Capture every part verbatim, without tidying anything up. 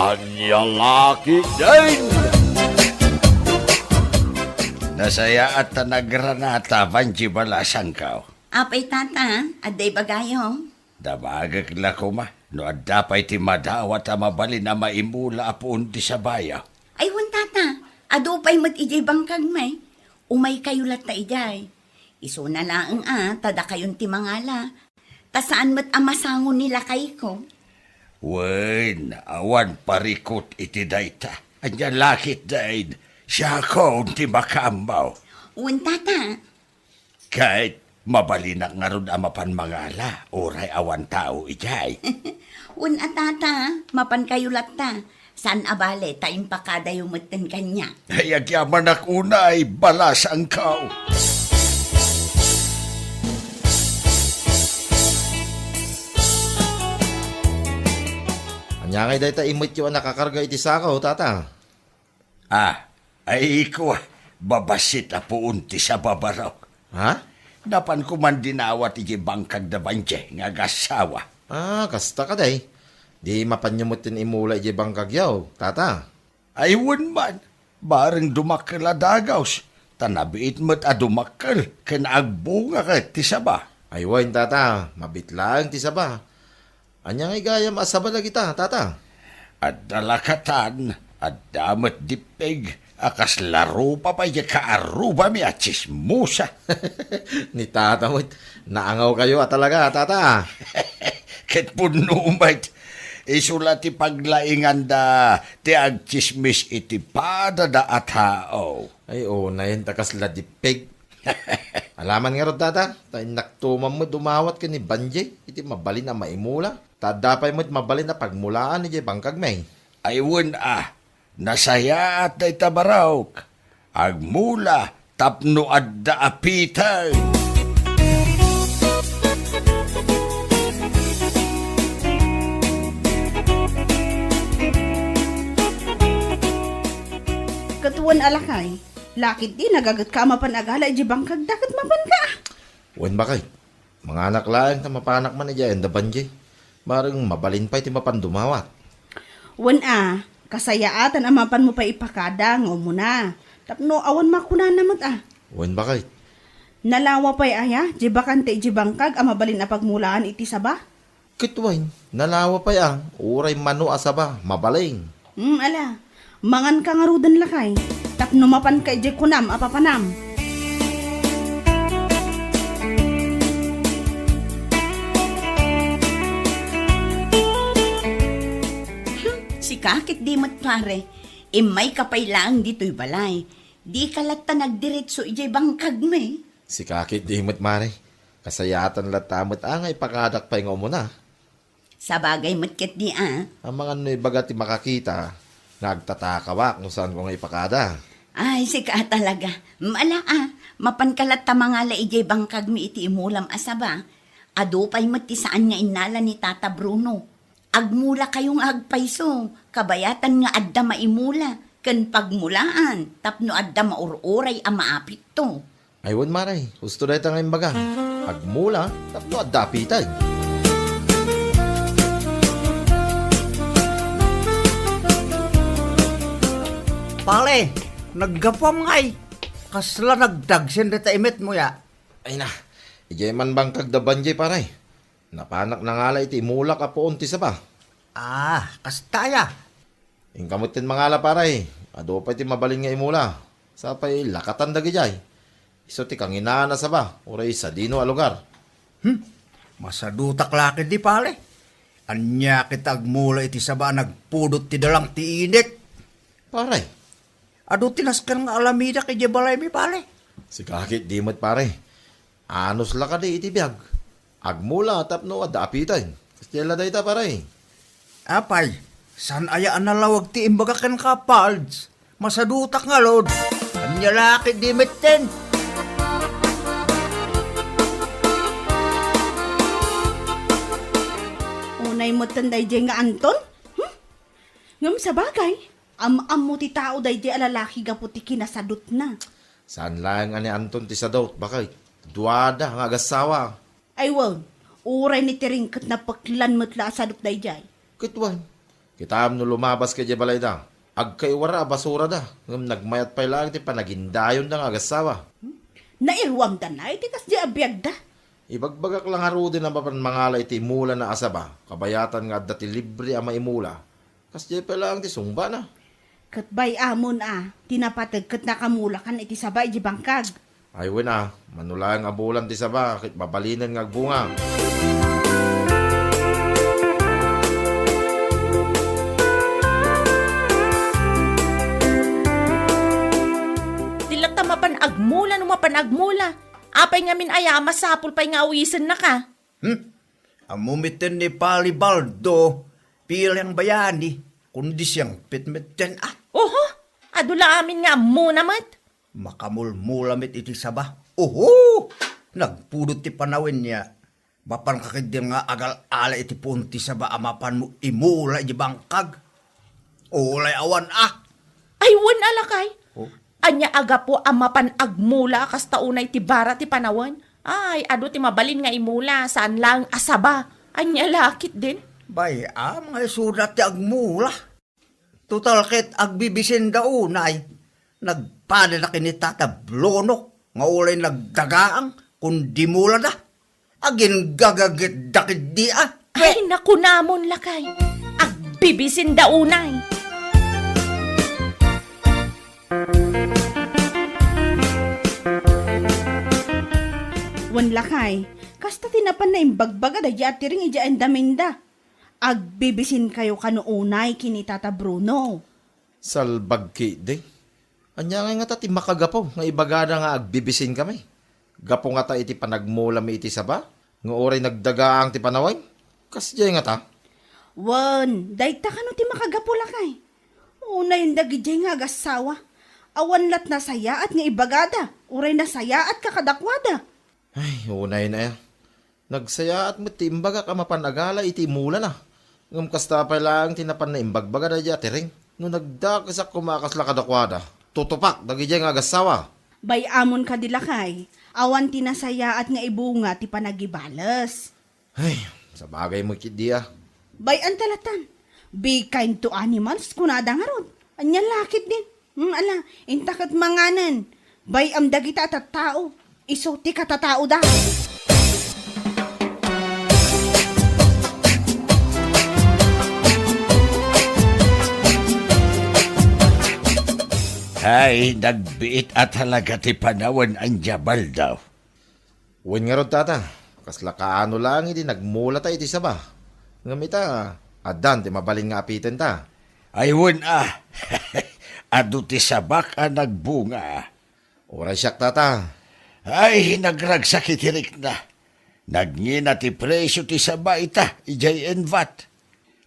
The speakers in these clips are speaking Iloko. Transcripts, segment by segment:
Ania la ketdin? Nasayaat ta nagranata, Banji, balasangko. Apay, tata, adda ibagayo? Damagek la koma no adda pay ti madawat a mabalin a maimula a puon ti sabayo. Ay, wen, tata, adu pay met idiay bangkagmi. Umaykayo latta idiay. Isuna laeng a ta dakayon ti mangala. Ta saan met a masango ni lakayko. Wen, awan parikut iti dayta. Ania la ketdin, siakon ti makaammo. Wen, tata. Ket mabalinak ngarud a mapan mangala, uray awan tao idiay. Wen a, tata, mapankayo latta. Saan a bale ta impakadayo metten kaniak. Ay, agyamanak unay, balasangko. Ania ngay dayta immetyo a nakakarga iti sako, tata? Ah, ay, kua, babassit a puon ti saba, barok. Ha? Napanko man dinawat idiay bangkag da Banji nga agassawa. Ah, kasta kadi. Di mapanyo metten imula idiay bangkagyo, tata? Ay, wen man, bareng dumakkel a dagaws, ta nabiit met a dumakkel ken agbunga ket ti saba. Ay, wen, tata, mabiit laeng ti saba. Ania ngay gayam a saba dagita, tata? Adda lakatan, adda met dippeg, a kasla rupa pay diay kaarrubami a tsismosa. Ni tata met, naangawkayo a talaga, tata. Ket punno met, isu la ti paglainganda ti agtsismis iti padada a tao. Ay, unayen ta kasla dippeg. Alaman ngarud, tata, ta innakto man met dumawat ken ni Banji iti mabalin a maimula. Ta adda pay met mabalin a pagmulaan idiay bangkagmi. Ay, wen a, nasayaat dayta, barok. Agmula tapno adda apiteng. Ket wen a, lakay, la ketdi nagagetka a mapan agala idiay bangkagda ket mapanka. Wen, bakay. Manganak laeng ta mapanak man idiay ayan da Banji. Bareng mabalin pay ti mapan dumawat. Wen a, kasayaatan a mapanmo pay ipakada nga umuna. Tapno awan makunana met a. Wen, bakay. Nalawa pay aya, diay bakante idiay bangkag a mabalin a pagmulaan iti saba? Ket wen, nalawa pay a, uray mano a saba, mabalin. Hmm, ala. Manganka ngaruden, lakay, tapno mapanka idiay kunam a papanam. Hmm, sika ketdi met, pare. Immayka pay laeng ditoy balay. Dika latta nagdiretso idiay bangkagmi. Sika ketdi met, mare. Kasayaatan latta met a nga ipakadak pay nga umuna. Sabagay met ketdi a. Amangan no ibaga ti makakita nga agtatakawak no saanko nga ipakada. Ay, sika talaga. Mala a, mapanka latta mangala idiay bangkagmi iti imulam a saba. Adu pay met ti saan nga innala ni Tata Bruno. Agmulakayo nga agpayso, kabayatan nga adda maimula, ken pagmulaan, tapno adda maur-uray a maapitto. Ay, wen, mare, husto dayta nga imbaga. Agmula tapno adda apiteng. Pare, naggapuam ngay. Kasla nagdagsen dayta imetmo ya. Ay na, idiay man bangkag da Banji, pare. Napanak nangala iti imulak a puon ti saba. Ah, kasta aya? Inka metten mangala, pare. Adu pay ti mabalin nga imula. Sapay lakatan dagidiay. Isu ti kanginaan a saba, uray sadino a lugar. Hmm, masadutak la ketdi, pare. Ania ket agmula iti saba a nagpudot ti dalang ti init? Pare. Adu ti nasken nga alamidak idiay balaymi, pare. Sika ketdi met, pare. Anus la kadi iti biag. Agmula tapno adda apiteng. Kasta la dayta, pare. Apay, saan aya a nalawag ti imbaga kenka, Pards? Masadutak ngarud. Ania la ketdi metten? Unay metten daydiay nga Anton? Hmm? Ngem sabagay, am-ammo ti tao daydiay a lalaki gapu ti kinasadutna. Saan laeng a ni Anton ti sadut, baket. Duada nga agassawa. Ay wen, uray ni Tiring ket napeklan met la a sadut daydiay. Ket wen, Kitam no lumabas ka idiay balayda, agkaiwara a basurada, ngem nagmayat pay laeng ti panagindayonda nga agassawa. Nairuamda na iti kasdiay a biagda. Ibagbagak la ngaruden a mapan mangala iti imulana a saba, kabayatan nga adda ti libre a maimula. Kasdiay pay laeng ti sungbana. Ket bay-amon a, ti napateg ket nakamulakan iti saba idiay bangkag. Ay wen a, mano laeng a bulan ti saba, ket mabalinen nga agbunga. Di latta mapan agmula no mapan agmula. Apay ngamin aya a masapul pay nga awisennaka? Hmm? Ammo metten ni Palibaldo, piliang bayani, kundi siangpet metten a. Oho, adu la amin nga ammona met. Makamulmula met iti saba. Oho! Nagpudot ti panawen niya. Mapanka ketdin nga agal-ala iti puon ti saba a mapanmo imula iti bangkag. Ulay awan a. Ay, wen a lakay. Oh. Ania a gapu a mapan agmula a kasta unay ti bara ti panawen? Ay, adu ti mabalin nga imula, saan laeng a saba. Ania la ketdin? Bay-am nga isuda ti agmula. Total ket agbibisinda unay. Nagpadada ken ni Tata Bruno nga ulay nagdagaang kundi mulada. Aginggagagetda ketdi a. Ay, nakunamon lakay. Agbibisinda unay. Wen lakay, kasta ti napan naimbagbaga daydi a tiring idiay indaminda. Agbibisinkayo kano unay ken ni Tata Bruno. Salbag ketdi. Ania ngay ngata ti makagapu nga ibagada nga agbibisinkami? Gapu ngata iti panagmulami iti saba nga uray nagdagaang ti panawen? Kasdiay ngata? Wen, dayta kano ti makagapu lakay? Unayen dagidiay nga agassawa. Awan lat nasayaat nga ibagada, uray nasayaatka kadakuada. Ay, unayen aya. Nagsayaat met ti imbagak a mapan agala iti imulana. Ngem kasta pay laeng ti napan naimbagbaga daydiay a tiring. No nagdakesak koma a kasla kadakuada, tutupak dagidiay nga agassawa. Bay-amon kadi lakay, awan ti nasayaat nga ibunga ti panagibales. Ay, sabagay met ketdi a. Bay-anta latan. Be kind to animals, kunada ngarud. Ania la ketdin? Hmm, ala, inta ket manganen. Bay-am dagita a tattao. Isu ti katataoda. Ay, nagbiit a talaga ti panawen, ania, Baldo? Wen ngarud, Tata, kasla kaano laeng idi nagmulata iti saba. Ngem ita, addan ti mabalin nga apitenta. Ay, wen a. Adu ti sabak a nagbunga. Uray siak, Tata. Ay, nagragsak iti rikna. Nagngina ti presio ti saba ita, idiay Envat.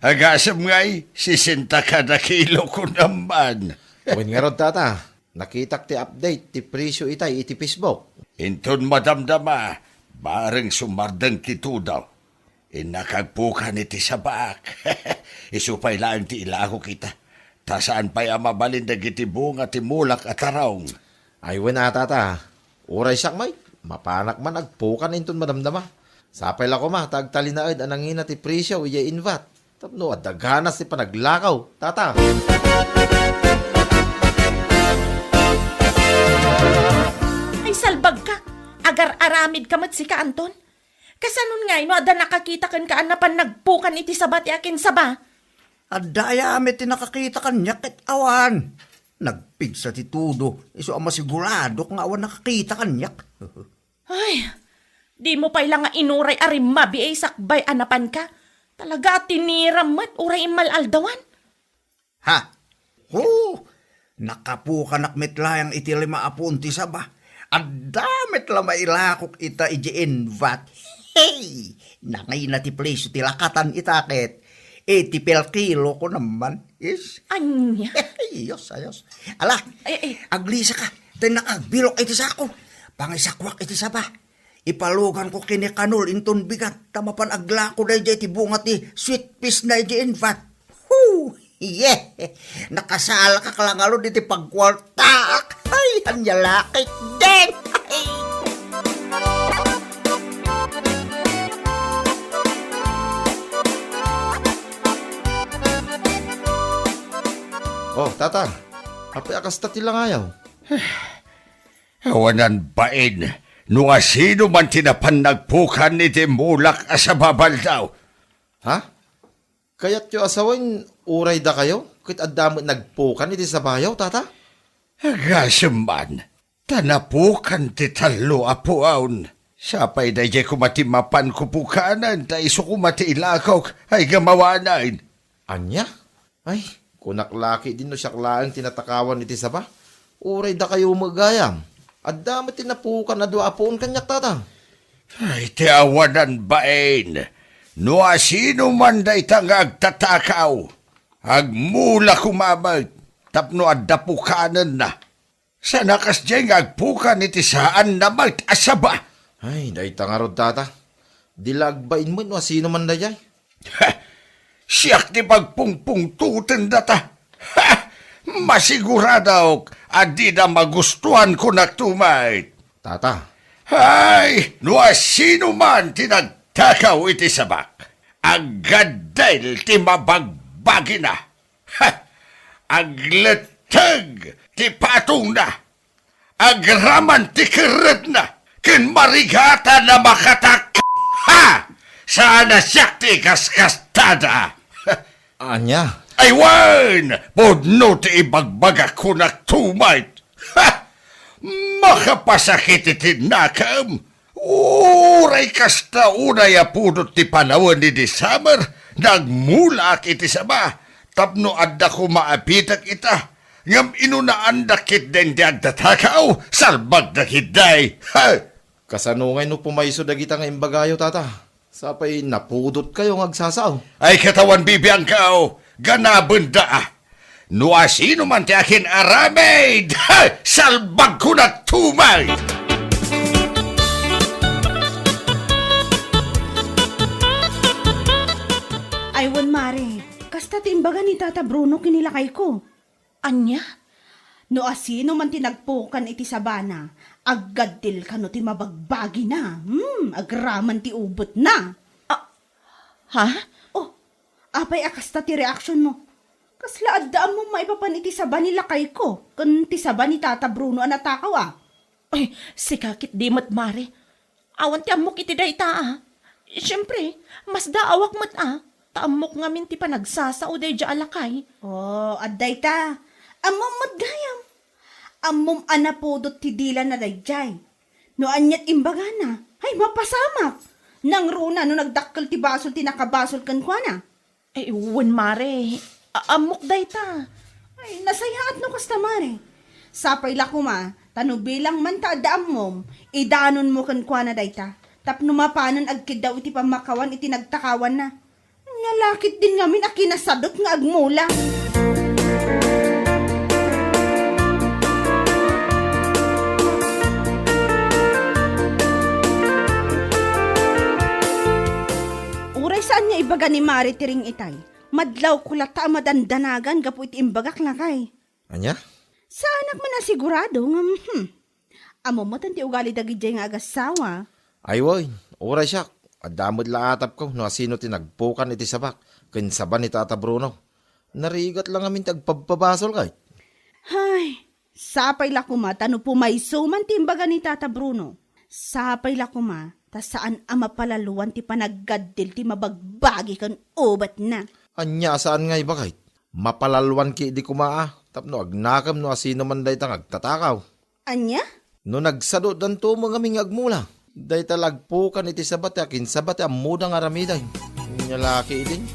Agasem ngay, sesenta kada kilo kunam man. Wen ngarud, Tata, nakitak ti update ti presio itay iti Facebook. Inton madamdama, bareng sumardeng ti tudaw. Innak agpukan iti sabak. Isu pay laeng ti ilakok ita. Ta saan pay a mabalin dagiti bunga ti mulak a tarong. Ay, wen a, Tata. Uray siak met, mapanak man agpukan inton madamdama. Sapay la koma ta agtalinaed a nangina ti presio idiay Envat. Tapno adda ganas ti panaglakaw, Tata. Ay, salbagka! Agar-aramidka met sika, Anton. Kasanon ngay no adda nakakita kenka a napan nagpukan iti saba ti akinsaba? Adda aya met ti nakakita kaniak ket awan. Nagpigsa ti tudo, isu a masiguradok nga awan nakakita kaniak. Ay, dimo pay la nga inuray a rimmabi a sakbay a napanka. Talaga a tiniram met uray immal-aldawan. Ha? Ho! Nakapukanak met laeng iti lima a puon ti saba. Adda met la mailakok ita idiay Envat. Hey! Nangina ti presio ti lakatan ita ket iti per kilo kunam man. Is? Ania? Ayos, ayos. Ala, Ay, ay. Aglisaka. Tay nakagbilok iti sako. Pangisakuak iti saba. Ipaluganko ken ni Kanol inton bigat ta mapan aglako daydiay ti bunga ti sweet peas na idiay Envat. Hu! Yeah! Nakasalakak la ngarud iti pagkuartaak. Ay, ania la ketdin! Ay! Oh, tata, apay a kasta ti langayaw? Awanan bain no asino man ti napan nagpukan iti mulak a sababaldaw. Ha? Kayatyo a sawen uray dakayo ket adda met nagpukan iti sabayaw, tata? Agasem man, ta napukan ti tallo a pukaw. Sapay daydiay koma ti mapanko pukanen ta isu koma ti ilakok ay gamawanen. Ania? Ay, kunak la ketdin no siak laeng ti natakawan iti saba. Uray dakayo met gayam. Adda met ti napukan a dua a puon kaniak, tata. Ay, ti awanan bain no asino man dayta nga agtatakaw. Agmula koma met tapno adda pukanenna. Saan a kasdiay nga agpukan iti saanna met a saba? Ay, dayta ngarud, tata. Di la agbain met no asino man daydiay. Ha! Siak ti pagpungpungtotendata. Ha! Masiguradok a dida magustuan, kunak met. Tata. Ay, no asino man ti nagtakaw iti sabak, aggaddil ti mabagbagina. Ha! Agletteg ti patongna. Agraman ti kerretna. Ken marigatana makatak-, ha! Saan a siak ti ikaskastada. Ania? Ay wen, pudno ti ibagbagak, kunak met. Ha! Makapasakit iti nakem. Uray kasta unay a pudot ti panawen idi summer, nagmulaak iti saba, tapno adda koma a bitek ita, ngem inunaandak ketdin ti agtatakaw, salbagda ketdi. Ha! Kasano ngay no pumayso dagita nga imbagayo, tata? Sapay napudotkayo nga agsasao. Ay, katawan, bibiangkaw, ganabenda a. No asino man ti akin-aramid, ha! Salbagko na tumay! Ay, wen, mare, kasta ti imbaga ni Tata Bruno ken ni lakayko. Ania? No asino man ti nagpukan iti sabana, aggaddil kano ti mabagbagina. Hmm, agraman ti ubetna. Ah, ha? Oh, apay a kasta ti reaksionmo? Kasla adda ammom maipapan iti saba ni lakayko ken ti saba ni Tata Bruno a natakaw a? Ay, sika ketdi met, mare. Awan ti ammok iti dayta a. Siempre, masdaawak met a. Ta ammok ngamin ti panagsasao daydiay a lakay. Oh, adda ita. Ammom met gayam. Ammom a napudot ti dilana daydiay. No aniat imbagana, ay, mapasamak. Nangruna no nagdakkel ti basol ti nakabasol kenkuana. Ay, wen, mare. A-, ammok dayta. Ay, nasayaat no kasta, mare. Sapay la koma, ta no bilang man ta adda ammom, idanonmo kenkuana dayta. Tapno mapanen agkiddaw iti pammakawan iti nagtakawanna. Nia la ketdin ngamin a kinasadot nga agmula. Uray saan nga ibaga ni Mare ti ring itay, madlawko latta a madandanagan gapu iti imbagak lakay. Ania? Saanak man a sigurado ngem, hmm. Ammom met ti ugali dagidiay nga agassawa. Ay wen, uray siak, adda met la atapko no asino ti nagpukan iti sabak ken saba ni Tata Bruno. Narigat la ngamin ti agpabpabasol kay. Hay, sapay la koma ta no pumayso man ti imbaga ni Tata Bruno. Sapay la koma ta saan a mapalaloan ti panaggaddil ti mabagbagi ken ubetna. Ania a saan nga ibaga? Mapalaloan ketdi koma a, tapno agnakem no asino man dayta nga agtatakaw. Ania? No nagsadodanto met ngamin nga agmula, dayta la agpukan iti saba ti akinsaba ti ammoda nga aramiden. Nia la ketdin.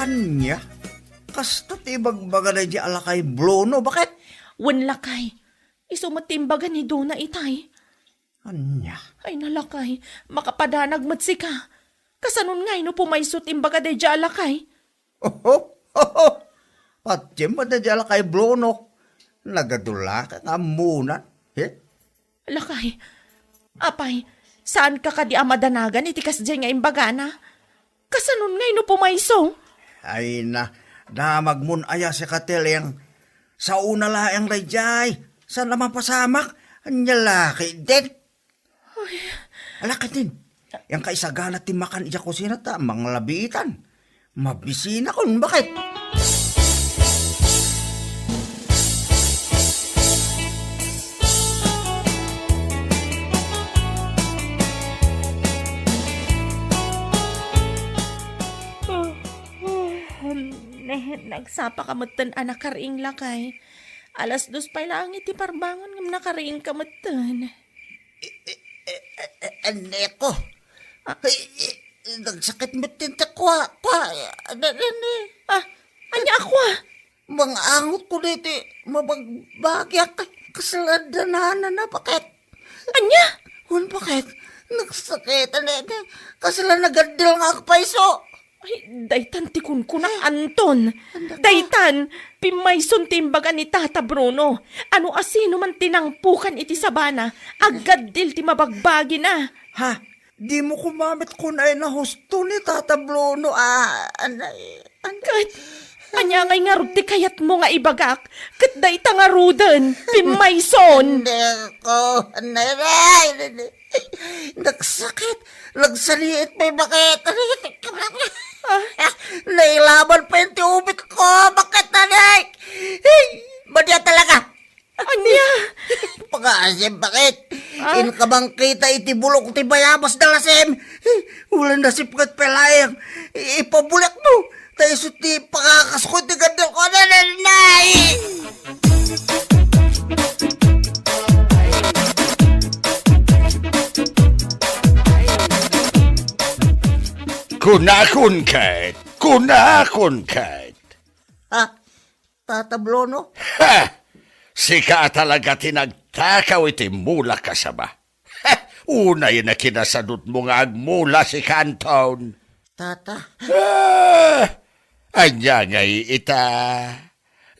Ania? Kasta ti ibagbaga daydiay a lakay Bruno, baket? Wen, lakay. Isu met ti imbaga ni Dona itay. Ania? Ay, nalakay, makapadanag met sika. Kasanon ngay no pumayso ti imbaga daydiay a lakay? Oho, oho. Patiem met daydiay a lakay Bruno. Nagadulaka nga ammonan. He? Lakay, apay, saanka kadi a madanagan iti kasdiay nga imbagana? Kasanon ngay no pumayso? Ay na, damagmon aya sika, Teleng. Saona laeng daydiay. Saan a mapasamak? Ania la ketdin? Ay. Ala ketdin. Yan kaisagana ti makan idiay kusina ta manglabiitan. Mabisinakon, baket. Ne, nagsapa ka metten a nakariing, lakay. Alas dos pay laeng iti parbangon ngem nakariing ka metten. Eh, eh, eh, eh, eh, Neko. Ah. Ay, eh, nagsakit met ti kua, kua, eh, ano, ano, eh. Ah, ania a kua? Mangangotko daytoy mabagbagiak, kasla danana na, baket. Ania? Wen, baket. Nagsakit, ano, ano. Kasla nagaddil nga agpayso. Ay, daytan ti kunkuna, Anton. Daytan, pimmayson ti imbaga ni Tata Bruno. Ano a sino man ti nangpukan iti sabana, aggaddil ti mabagbagina. Ha? Dimo koma met kunay na husto ni Tata Bruno, a, anay, anay. Ket, ania ngay ngarud ti kayatmo nga ibagak? Ket dayta ngaruden, pimmayson. Deko, anay, anay, anay. Nagsakit. Nagsaliit pay, baket. Ah? Nailaban pay ti ubitko, baket, anay. Hey, madi talaga. Ania? Pangaasim, baket. Ah? Inka bang kita iti bulok ti bayabas da lasem? Ulan da sipnget pay laeng. Ipabulekmo. Ta isu ti pangakasko ti gaddilko. Anay, anay. Kunakon ket, kunakon ket. Ha? Tata Bruno? Ha! Sika a talaga ti nagtakaw iti mula, kasaba. Ha! Unay na kinasadutmo nga agmula sika, Anton. Tata? Ah! Ania ngay ita?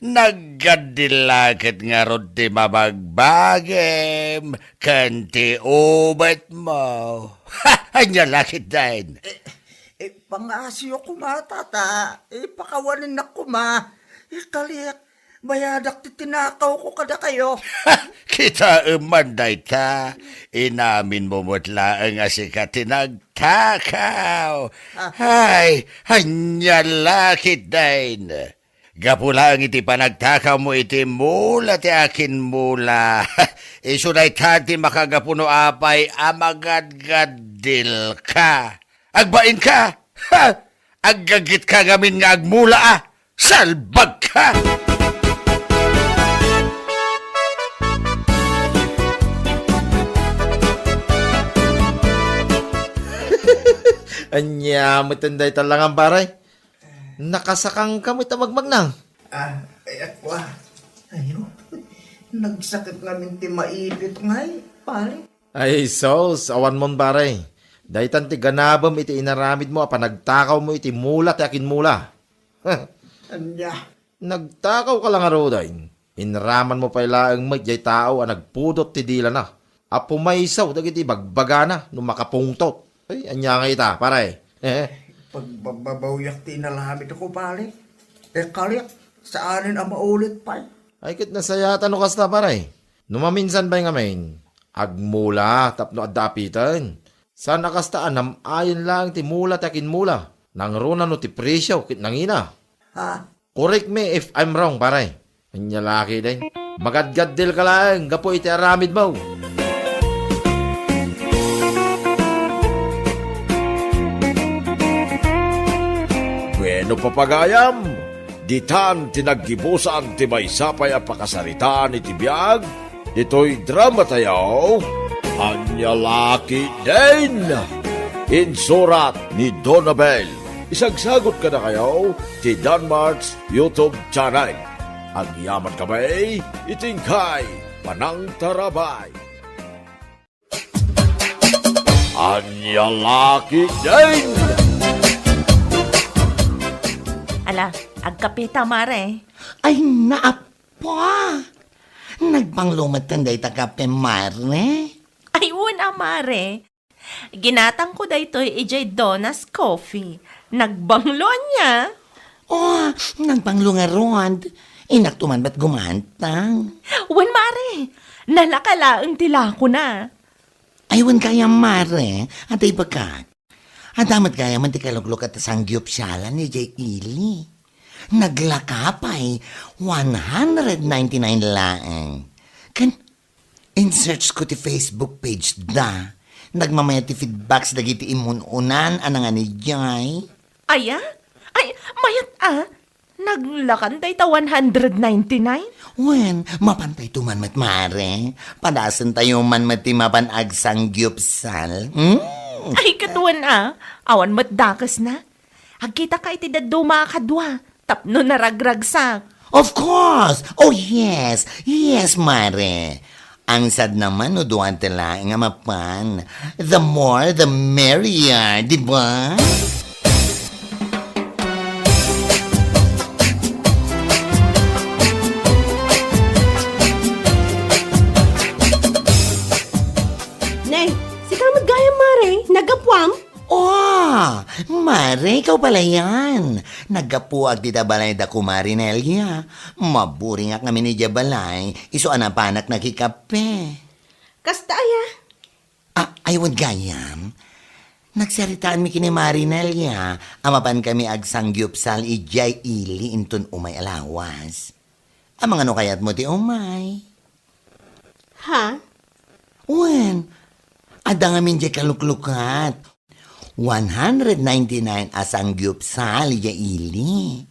Naggaddil la ket ngarud ti mabagbagim ken ti ubetmo. Ha! Ania la ketdin? Eh, eh, pangasiyo koma, tata. Eh, pakawanennak koma. Eh, kaliek, bayadak ti tinakawko kadakayo. Kitaem man dayta. Inaminmo met laeng a sika ti nagtakaw. Ah. Ay, ania la ketdin? Gapu laeng iti panagtakawmo iti mula ti akinmula. Isu dayta ti makagapu no apay a magadgaddilka. Agbainka! Ha! Aggaggitka ngamin nga agmula a! Salbagka! Ania metten dayta langan, pare? Nakasakangka met a magmagna. Ah, ay, ako, ah. Ayo, nagsakit ngamin ti maipit ngay, pare. Ay, sus, awanmon, pare. Daytan ti ganabem iti inaramidmo a panagtakawmo iti mula ti akinmula. Ania? Nagtakawka la ngaruden. Inramanmo pay laeng met jay tao a nagpudot ti dilana, a pumayso dagiti bagbagana no makapungtot. Ay, ania ngay ita, pare? Pagbababawyak ti inaramidko, pare. E, kaliek, saanen a maulit pay. Ay, ket nasayaat no kasta, pare. No maminsan pay ngamin, agmula tapno adda apiten. Saan a kasta a nam-ayen laeng ti mula ti akinmula. Nangruna no ti presio ket nangina. Ha? Correct me if I'm wrong, pare. Ania la ketdin? Magadgaddilka laeng gapu iti aramidmo. Bueno, papagayam, ditan ti naggibusan ti maysa pay a pakasaritaan iti biag ditoy dramatayo, Ania la ketdin? Insurat ni Donabel. Isagsagot kadakayo ti Danmart's YouTube channel. Agyaman kami iti inkay panangtarabay. Ania la ketdin? Ala, agkapita, mare. Ay, naapa! Nagbanglo met dayta kape, mare? Ay, wen a, mare. Ginatangko daytoy idiay Donna's Coffee. Nagbanglo ania? Oh, nagbanglo ngarud. Innak to man met gumantang. Wen, mare. Nalaka laeng ti lakona. Ay, wen gayam, mare. Adda ibagak. Adda met gayam ti kaluklukat a sanggupsalan idiay ili. Naglaka pay one hundred ninety-nine laeng. Ken, in-search ko ti Facebook page da. Nagmamayat ti feedbacks dagiti immun-unan a nangan idiay. Aya? Ay, mayat a. Naglakan dayta one hundred ninety-nine? Wen, mapantayto man met, mare. Padasentayo man met ti mapan agsanggupsal. Hmm? Ay, ket wen a. Awan met dakesna. Agkitaka iti dadduma a kadua tapno naragragsak. Of course! Oh, yes! Yes, mare! Ang sadna man no dua ti laeng a mapan, the more the merrier, di ba? Ne, sika met gayam, mare, naggapuam? Oh, mare, ikaw pala yan. Naggapuak dita balay da kumari Nelia. Maburingak ngamin idiay balay, isu a napanak nakikape. Kasta aya? Ah, ay, wen gayam. Nagsaritaanmi ken ni Mari Nelia a mapankami agsanggupsal idiay ili inton umay a lawas. Amangan no kayatmo ti umay? Ha? Wen, adda ngamin diay kaluklukat. One hundred ninety-nine a sanggupsal idiay ili.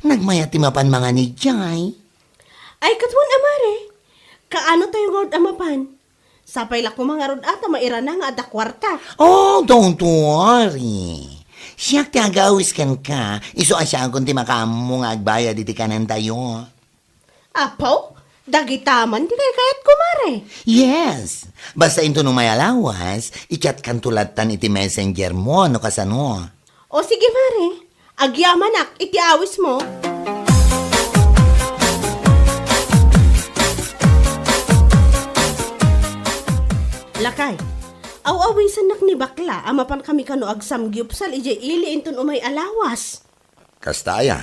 Nagmayat ti mapan mangan idiay. Ay, ket wen a, mare. Kaano tayo ngarud a mapan? Sapay la koma ngarud a ta mairana nga adda kuarta. Oh, don't worry. Siak ti agawis kenka, isu a siakon ti makaammo nga agbayad iti kanentayo. Apo, dagita man ti kaykayatko, mare. Yes. Basta inton umay a lawas, i-chatkanto lattan iti messenger mo, no kasano. O sige, mare. Agyamanak iti awismo. Lakay, aw-awisennak ni bakla a mapankami kano agsamgiupsal idiay ili inton umay a lawas. Kasta aya?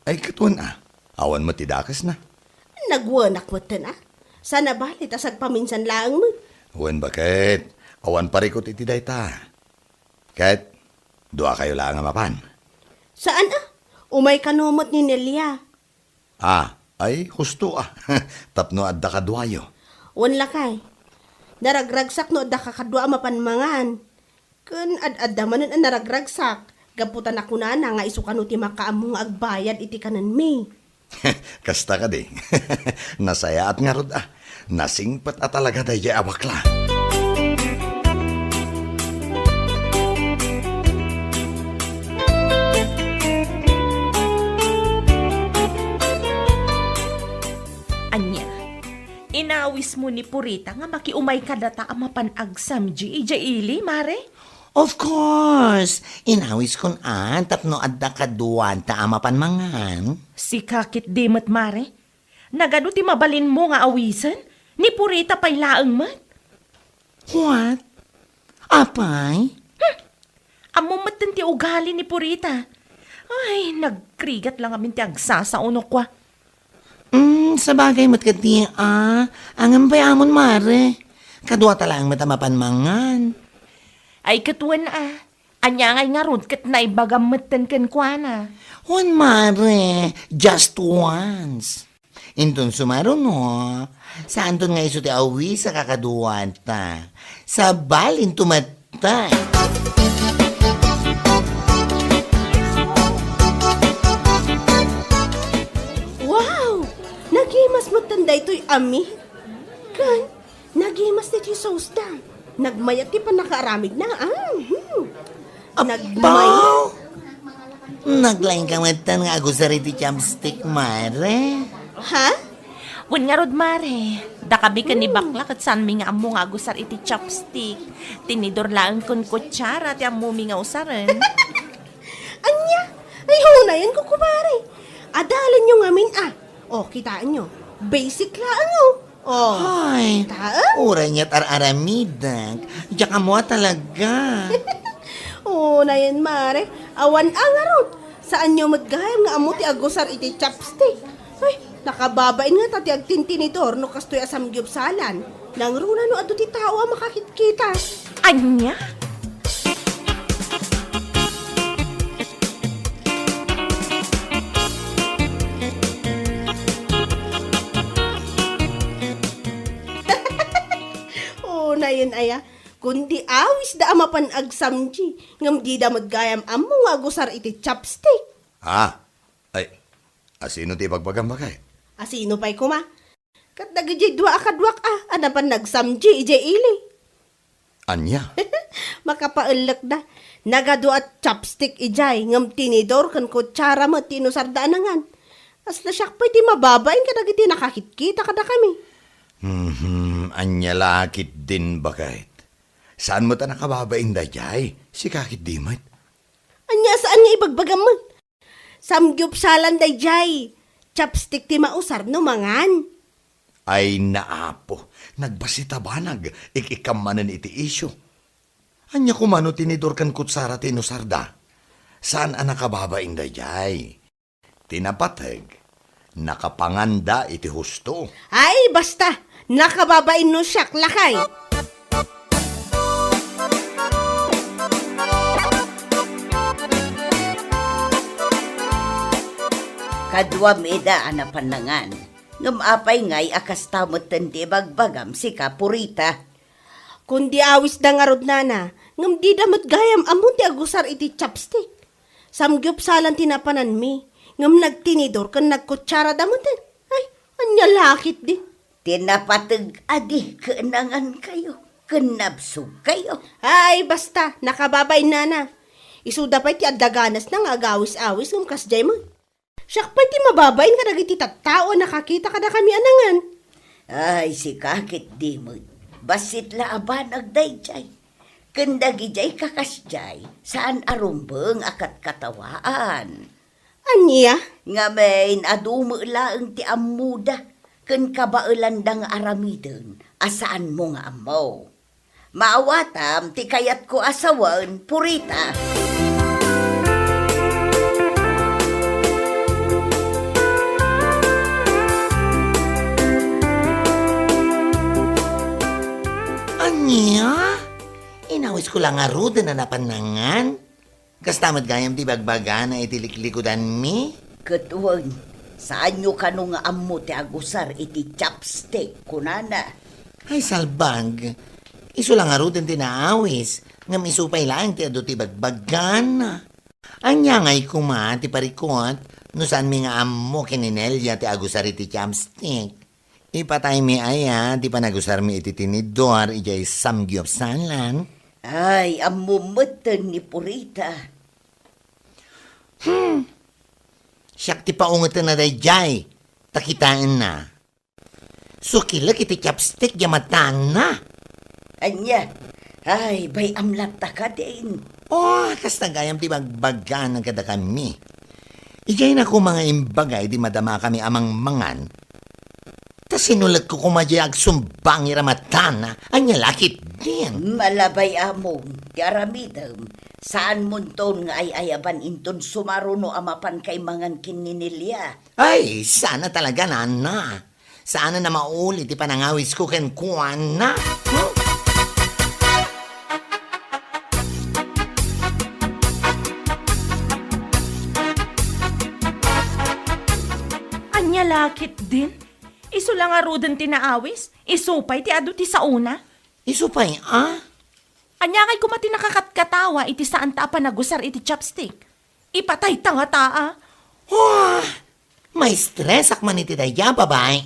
Ay, ket wen a. Awan met ti dakesna. Nagwenak metten a. Saan a bali ta sagpaminsan laeng met. Wen baket, awan parikut iti dayta. Ket, duakayo laeng a mapan. Saan a? Umay kano met ni Nelia. Ah, ay, husto a. Tapno adda kaduayo. Wen lakay. Naragragsak no adda kakadua a mapan mangan. Ken ad-adda manen a naragragsak, gapu ta nakunana nga isu kano ti makaammo nga agbayad iti kanenmi. Kasta kadi. Nasayaat ngarud a. Nasingpet a talaga daydiay a bakla. Ania, inawismo ni Purita nga makiumay kadata a mapan agsamgi idiay ili, mare? Of course! Inawiskon a tapno adda kaduata a mapan mangan. Sika ketdi met, mare? Nagadu ti mabalinmo nga awisen? Ni Purita pay laeng met? What? Apay? Hmm. Ammom metten ti ugali ni Purita. Ay, nagrigat la ngamin ti agsasao no kua. Mm, sabagay met ketdi a. Ngem pay amon, mare. Kaduata laeng met a mapan mangan. Ay, ket wen a. Ania ngay ngarud ket naibagam metten kenkuana? Wen, mare, just once. Inton sumaruno, saanton nga isu ti awis a kakaduata. Sabali, inton met Tay. Wow! Nagimas metten daytoy a meat. Ken, nagimas daytoy sauce da. Nagmayat ti pannakaaramidna, ah, hmm. Appaw! Nagmayat. Naglaing ka metten nga agusar iti chopstick, mare. Ha? Wen ngarud, mare. Dakami ken ni bakla ket saanmi nga ammo nga agusar iti chopstick. Tinidor laeng ken kutsara ti ammomi nga usaren. Ania? Ay, hunayenko, kumare. Adalanyo ngamin, ah. O, kitaenyo. Basic laeng, oh. Oh. Ay, kitaen? Uray niya't ar-aramidek. Diak ammo a talaga. Hunayen, mare. Awan a ngarud. Saanyo met gayam nga ammo ti agusar iti chopstick. Ay, nakababain ngata ti agtintinidor no kastoy a samgiupsalan. Nangruna no adu ti tao a makakitkita. Ania? Unayen aya, kundi awisda a mapan agsamdi, ngem dida met gayam ammo nga agusar iti chopstick. Ah, ay, asino ti ibagbagam, baket? Asino pay koma? Ket dagidiay dua a kaduak a, a napan nagsamdi idiay ili. Ania? Makapaellekda. Nagadu a chopstick idiay, ngem tinidor ken kutsara met ti inusarda a nangan. Kasla siak pay ti mababain kadagiti nakakitkita kadakami. Mhm, ania la ketdin, baket? Saan met a nakababain daydiay? Sika ketdi met? Ania a saan nga ibagbagam met? Samgiupsalan daydiay. Chopstick ti mausar no mangan. Ay, naapo, nagbassit a banag, ik-ikkam manen iti isyu. Ania koma no tinidor ken kutsara ti inusarda? Saan a nakababain daydiay? Ti napateg, nakapanganda iti husto. Ay, basta! Nakababain no siak, lakay! Kaduam ida a napan nangan. Ngem apay ngay a kasta metten ti ibagbagam, sika, Purita? Kundi awisda ngarud, nana, ngem dida met gayam ammo ti agusar iti chopstick. Samgiupsalan ti napananmi, ngem nagtinidor ken nagkutsarada metten. Ay, ania la ketdi? Ti napateg a di ket nangankayo, ken nabsogkayo. Ay, basta, nakababain, nana. Isuda pay ti adda ganasna nga agawis-awis ngem kasdiay met. Siak pay ti mababain kadagiti tattao a nakakita kadakami a nangan. Ay, sika ketdi met. Bassit la a banag daydiay. Ken dagidiay kakasdiay, saan a rumbeng a katkatawaan. Ania? Ngamin, adu met laeng ti ammoda, ken kabaelanda nga aramiden a saanmo nga ammo. Maawatam ti kayatko a sawen, Purita. Ania? Inawisko la ngaruden a napan nangan? Kasta met gayam ti bagbagana iti liklikudanmi? Ket wen, saanyo kano nga ammo ti agusar iti chopstick, kunana. Ay, salbag. Isu la ngaruden ti naawis, ngem isu pay laeng ti adu ti bagbagana. Ania ngay koma ti parikut no saanmi nga ammo ken ni Nelia ti agusar iti chopstick? Ipataymi aya ti panagusarmi iti tinidor idiay samgiupsalan? Ay, ammom metten ni Purita. Hmm. Siak ti paungetenna daydiay, ta kitaenna. Sukilek iti chopstick diay matana. Ania? Ay, bay-am latta kadin. Oh, kasta gayam ti bagbagana kadakami. Idiay na koma nga imbaga idi madamakami a mangmangan. Ta sinulekko koma diay agsumbangir a matana. Ania la ketdin? Malabay among ti aramidem. Saanmonton nga ay-ayaban inton sumaruno a mapan kay mangan ken ni Nelia. Ay, saan a talaga, nana. Saan a mauli ti panangawisko kenkuana. Hmm? Ania la ketdin? Isu la ngaruden ti naawis, isu pay ti adu ti saona. Isu pay, a? Ania ngay koma ti nakakatkatawa iti saanta a panagusar iti chopstick? Ipatayta ngata, a? Wah! Maistresak man iti daydiay a babai.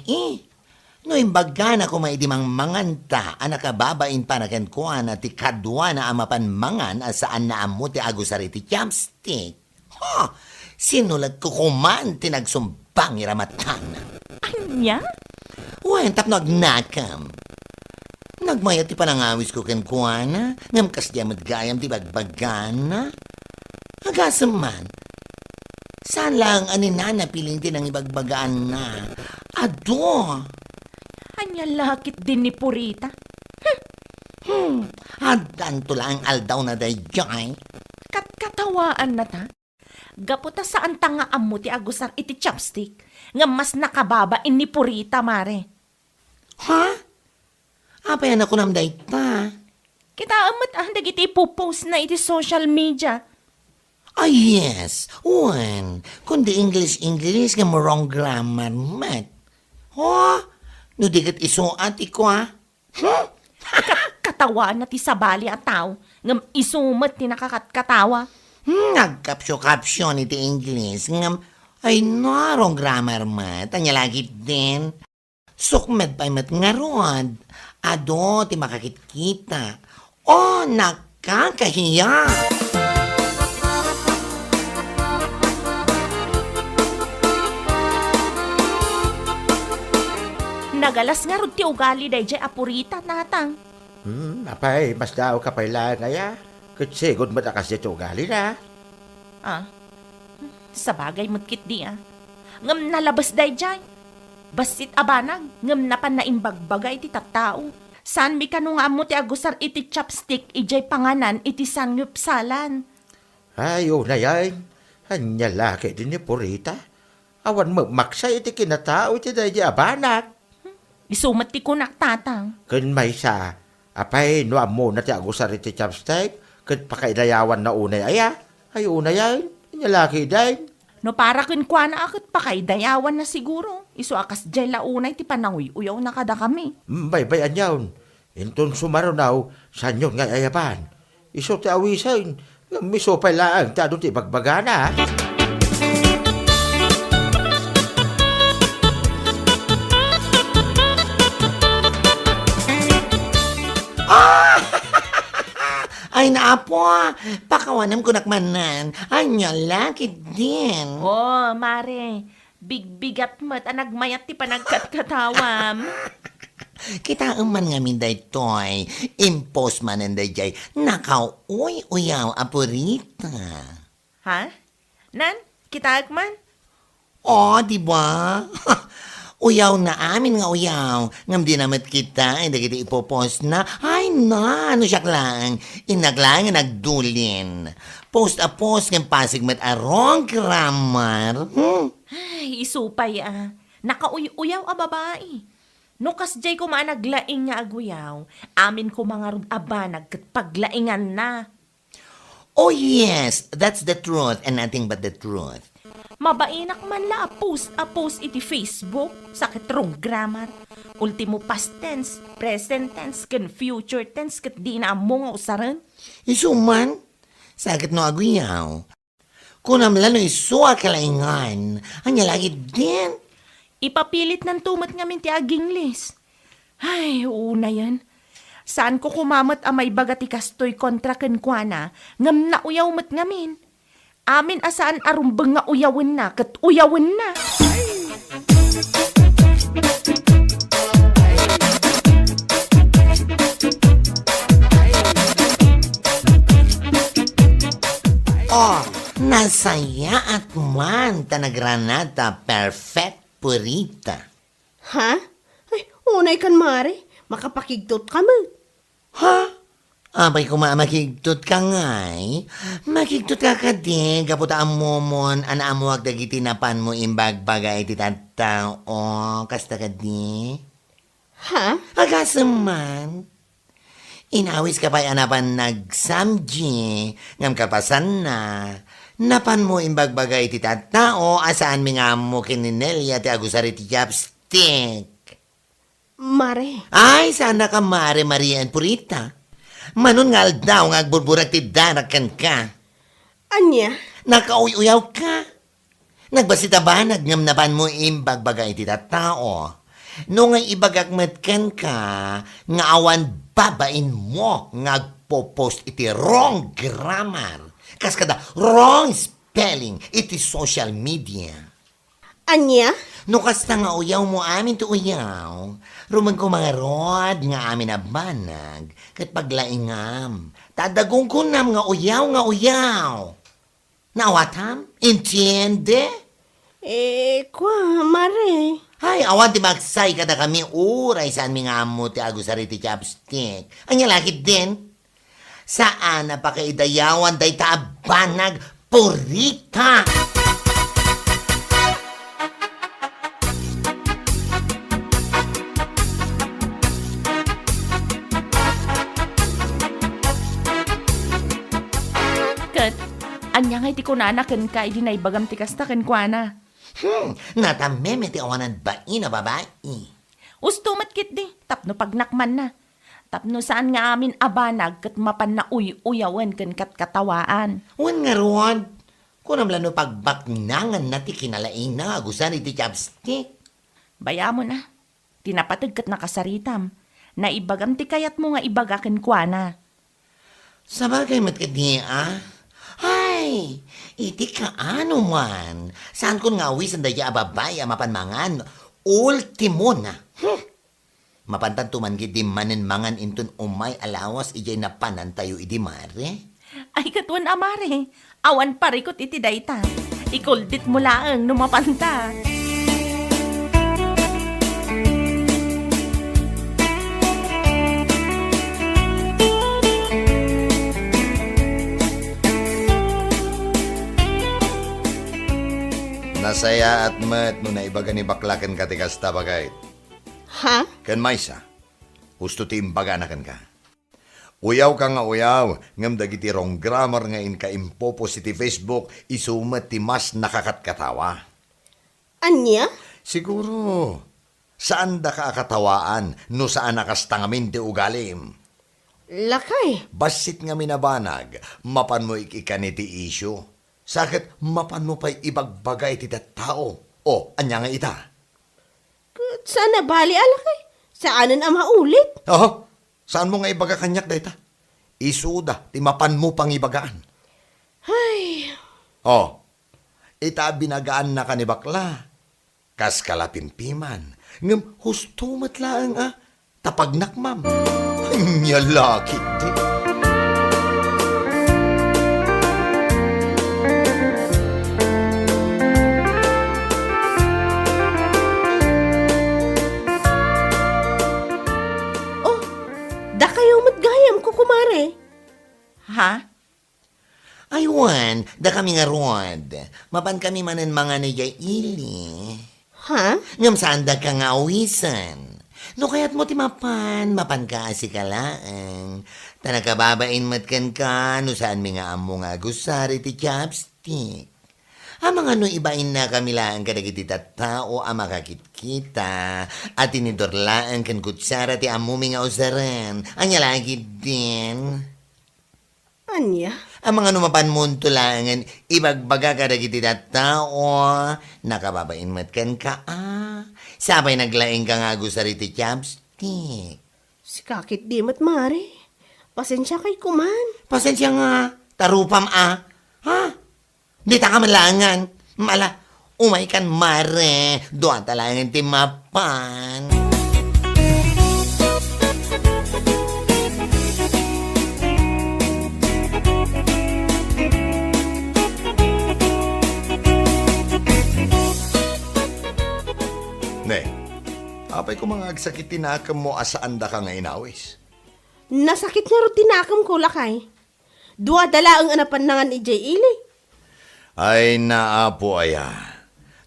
No imbagana koma idi mangmanganta a nakababain para kenkuana ti kaduana a mapan mangan a saan a ammo ti agusar iti chopstick. Ha! Sinulekko koma ti nagsumbangir a matana. Ania? Wen, tapno agnakam. Nagmayat ti panangawisko kenkuana, ngem kasdiay met gayam ti bagbagana. Agasem man. Saan laeng a ni Nana Piling ti nangibagbagaanna. Adu. Ania la ketdin ni Purita? Hmm. Hmm. Addanto laeng aldawna daydiay. Katkatawaannata? Gapu ta saanta nga ammo ti agusar iti chopstick, ngem mas nakababain ni Purita, mare. Ha? Apay a nakunam dayta? Kitaem met, ah, dagiti ipopost na iti social media. Ah, yes. Wen, kundi English-English nga wrong grammar met. Oh, no di ket isu a ti kua. Hmm? Kat-, katawana ti sabali a tao, ngem isu met ti nakakatkatawa. Hmm, nagkapsio-kapsio iti English, ngem, ay no, wrong grammar met. Ania la ketdin? Sukmed pay met ngarud, adu ti makakitkita. Oh, nakakahiya! Nagalas ngarud ti ugali daydiay a Purita, tatang. Hmm, apay, masdaawka pay laeng aya? Ket sigud met a kasdiay ti ugalina. Ah, sabagay met ketdi, ah. Ngem nalabes daydiay. Bassit a banag, ngem napan naimbagbaga iti tattao. Saanmi kano nga ammo ti agusar iti chopstick idiay panganan iti sangyupsalan. Ay, unayen. Ania la ketdin ni Purita? Awan met maksa iti kinatao iti daydi a banag. Isu met ti kunak, tatang. Ken maysa, apay no ammona ti agusar iti chopstick, ket pakaidayawanna unay aya? Ay, unayen, ania la ketdin? No para kenkuana a ket pakaidayawanna siguro, isu a kasdiay la unay ti pananguy-uyawna kadakami. Mm, baybay-an yon. Inton sumarunaw, saanyon nga ay-ayaban? Isu ti awisen, ngem isu pay laeng ti adu ti ibagbagana. Ah! Ay, naapo, pakawanem kunak manen. Ania la ketdin? Oh, mare, bigbigat met a nagmayat ti panagkatkatawam. Kitaem man ngamin daytoy, impost manen daydiay nakauy-uyaw a Purita. Ha? Nan, kitaek man? Oh, di ba? Uyawna amin nga uyaw, ngem dina met kitaen dagiti ipopostna. Ay na, no siak laeng, innak laeng nga nagdulin. Post a post ngem pasig met a wrong grammar. Hmm? Ay, isu pay a. Nakauy-uyaw a babai. No kasdiay koma a naglaing nga aguyaw, amin koma ngarud a banag ket paglainganna. Oh yes, that's the truth and nothing but the truth. Mabainak man la a post a post iti Facebook, sa ket wrong grammar. Ultimo past tense, present tense, ken future tense ket dina ammo nga usaren. Isu man, sa ket no aguyaw. Kunam la no isu a kalaingan, ania la ketdin? Ipapilitnanto met ngamin ti aginglis. Ay, unayen. Saanko koma met a maibaga ti kastoy kontra kenkuana, ngem nauyaw met ngamin. Amin a saan a rumbeng nga uyawenna ket uyawenna. Oh, nasayaat man ta nagranata perfect Purita. Ha? Ay, unay kan, mare. Makapakigtot ka met. Ha? Apay koma a makigtot ka ngay? Makigtot ka kadi, gapu ta ammomon a naammoak dagiti napanmo imbagbaga iti tattao. Kasta kadi? Ha? Agasem man. Inawis ka pay a napan nagsamgi, ngem kalpasanna, napanmo imbagbaga iti tattao a saanmi nga ammo ken ni Nelia ti agusar iti chopstick. Mare. Ay, saan a ka mare-marien, Purita. Manon nga aldaw nga agburburek ti darak kenka. Ania? Nakauy-uyaw ka. Nagbassit a banag ngem napanmo imbagbaga iti tattao. No nga ibagak met kenka nga awan babainmo nga agpo-post iti wrong grammar, kas kada wrong spelling iti social media. Ania? No kasta nga uyawmo amin ti uyaw, rumbengko ngarud nga amin a banag ket paglaingam. Ta adda gunggonam nga uyaw nga uyaw. Naawatam? Entiende? Eh, kua, mare. Ay, awan ti maksay kadakami, uray saanmi nga ammo ti agusar iti chopstick. Ania la ketdin? Saan a pakaidayawan dayta a banag, Purita! Ania ngay ti kunana kenka idi naibagam ti kasta kenkuana? Hmm, natammem ti awanan bain a babai. Usto met ketdi, tapno pagnakmanna. Tapno saan nga amin a banag ket mapanna uy-uyawen ken katkatawaan. Wen ngarud, kunam la no pagbaknanganna ti kinalaingna nga agusar iti chopstick. Bayamon a, ti napateg ket nakasaritam. Naibagam ti kayatmo nga ibaga kenkuana. Sabagay met ketdi a. Ay, iti kaano man, saankon nga awisen daydiay a babai a mapan mangan. Ultimo na. Hmm. Mapantanto man ketdi manen mangan inton umay a lawas idiay napanantayo idi, mare? Ay, ket wen a, mare, awan parikut iti dayta. Ikulditmo laeng no mapanta. Nasayaat met no naibaga ni bakla kenka ti kasta, baket. Ha? Ken maysa, husto ti imbagana kenka. Uyawka nga uyaw, ngem dagiti wrong grammar nga inka impopost iti Facebook, isu met ti mas nakakatkatawa. Ania? Siguro, saandaka a katawaan no saan a kasta ngamin ti ugalim. Lakay. Bassit ngamin a banag, mapanmo ik-ikkan iti isyu. Sa ket mapanmo pay ibagbaga iti tattao. O, ania nga ita? Ket saan a bali a lakay. Saanen a maulit. Aha. Saanmo nga ibaga kaniak dayta? Isuda ti mapanmo pangibagaan. Ay. O, ita a binagaannaka ni bakla. Kas kalapimpiman, ngem husto met laeng a, ta pagnakmam. Ania la ketdi. Oh, dakayo met gayam, kukumare. Ha? Ay wen, dakami ngarud. Mapankami manen mangan idiay ili. Ha? Ngem saandaka nga awisen. No kayatmo ti mapan, mapanka a sika laeng. Ta nakababain met kenka no saanmi nga ammo nga agusar iti chopstick. Amangan no ibainnakami laeng kadagiti tattao a makakitkita, a tinidor laeng ken kutsara ti ammomi nga usaren. Ania la ketdin? Ania? Amangan no mapanmonto laengen ibagbaga kadagiti tattao, nakababain met kenka a. Sapay naglaingka nga agusar iti chopstick. Sika ketdi met, mare. Pasensiakay koman. Pasensia nga, ta rupam a. Ha? Dita ka man laengen. Mala, umaykan, mare. Duata laengen ti mapan. Ne, apay koma nga agsakit ti nakemmo a saandaka nga inawis? Nasakit ngarud ti nakemko, lakay. Duada laeng a napannangan idiay ili. Ay, naapo aya.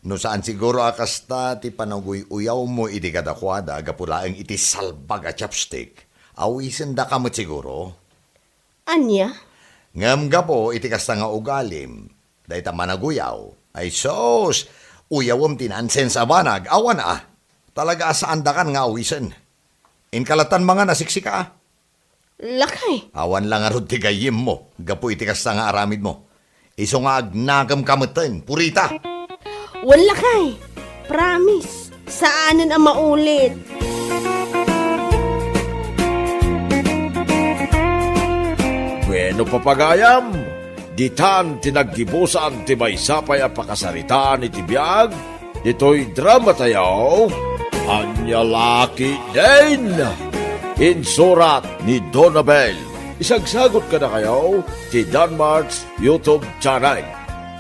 No saan siguro a kasta ti panaguy-uyawmo idi kadakuada gapu laeng iti salbag a chopstick, awisendaka met siguro. Ania? Ngem gapu iti kasta nga ugalim, dayta managuyaw, ay sus, uyawem ti nonsense a banag, awan a. Talaga a saandakan nga awisen. Inka lattan mangan a siksika a. Lakay. Awan la ngarud ti gayyemmo gapu iti kasta nga aramidmo. Isu nga agnakemka metten, purita. Wen, lakay. Promise. Saanen a maulit. Bueno, papagayam, ditan ti naggibusan ti maysa pay a pakasaritaan iti biag ditoy dramatayo, Ania la ketdin! Insurat ni Donabel. Isagsagut kadakayo ti Danmart's YouTube channel.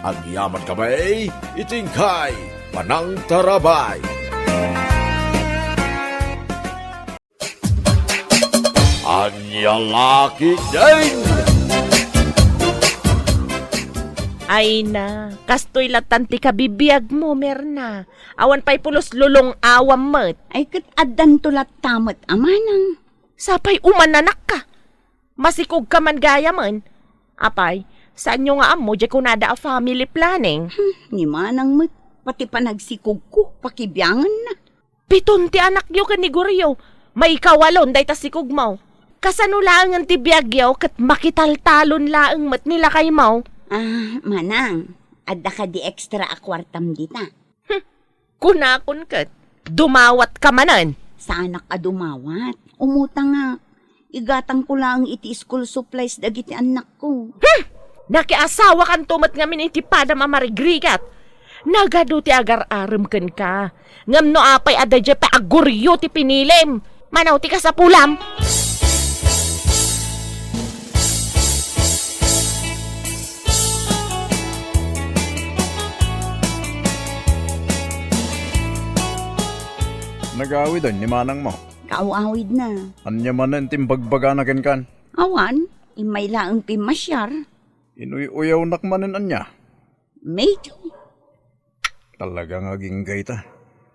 Agyaman kami iti inkay panangtarabay. Ania la ketdin! Ay na, kastoy lattan ti kabibiagmo, Merna. Awan pay pulos lulong-awam met. Ay, ket addanto latta met a manang. Sapay umananakka. Masikogka man gayamen. Apay, Saanyo nga ammo, diay kunada a family planning? Hmm, ni Manang met, pati panagsikogko, pakibianganna. Piton ti anakyo ken ni Goryo. Maikawalon dayta sikogmo. Kasano laengen ti biagyo ket makitaltalon laeng met ni lakaymo? Ah, Manang, adda kadi extra a kuartam dita? Hmm, kunakon ket, dumawatka manen. Saanak a dumawat. Umutangak. Igatangko laeng iti school supplies dagiti annakko. Hmm! Nakiasawakanto met ngamin iti padam a marigrigat. Nagadu ti agar-arem kenka. Ngem no apay a daydiay pay a Goryo ti pinilim, mano ti kasapulam? Nag-awiden ni manangmo? Kaaw-awidna. Ania manen ti imbagbagana kenkan? Awan, immay laeng pimmasiar. Inuy-uyawnak manen ania? Medyo. Talaga nga agingga ita.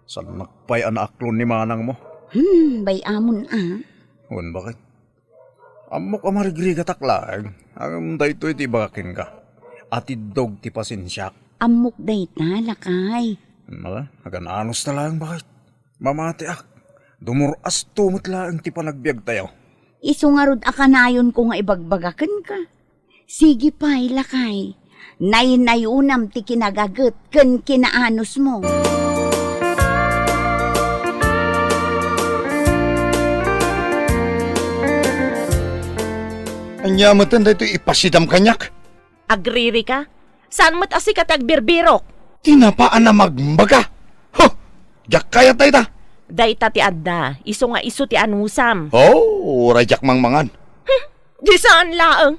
Saannak pay a naaklon ni manangmo. Hmm, bay-amon a. Wen, baket? Ammok a marigrigatak laeng. Ngem daytoy ti ibagak kenka. Atiddog ti pasensiak. Ammok dayta, lakay. Ala, agan-anos ta laeng, baket? Mamatiak. Dumur-asto met laeng ti panagbiagtayo. Isu ngarud a kanayonko nga ibagbaga kenka. Sige pay, lakay. Naynayonam ti kinagaget ken kinaanosmo. Ania metten daytoy ipasidam kaniak? Agririka? Saan met a sika ti agbirbirok? Tinapa a namagmbaga. Huh! Diak kayat dayta. Dayta ti adda, isu nga isu ti anusam. Oh, uray diak mangmangan. Hmm, di saan laeng.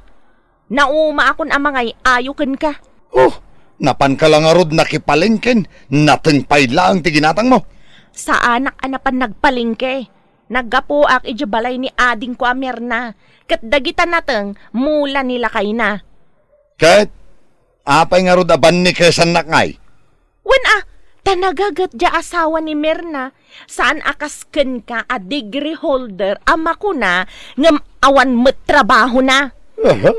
Naumaakon a mangay-ayo kenka. Oh, napanka la ngarud nakipalengken, nateng pay laeng ti ginatangmo. Saanak a napan nagpalengke. Naggapuak idiay balay ni adingko a Mirna, ket dagita nateng mula ni lakayna. Ket apay ngarud a bannikesannak ngay? Wen a, ta nagaget diay asawa ni Mirna, saan a kas kenka a degree holder a makuna ngem awan met trabahona. Aha.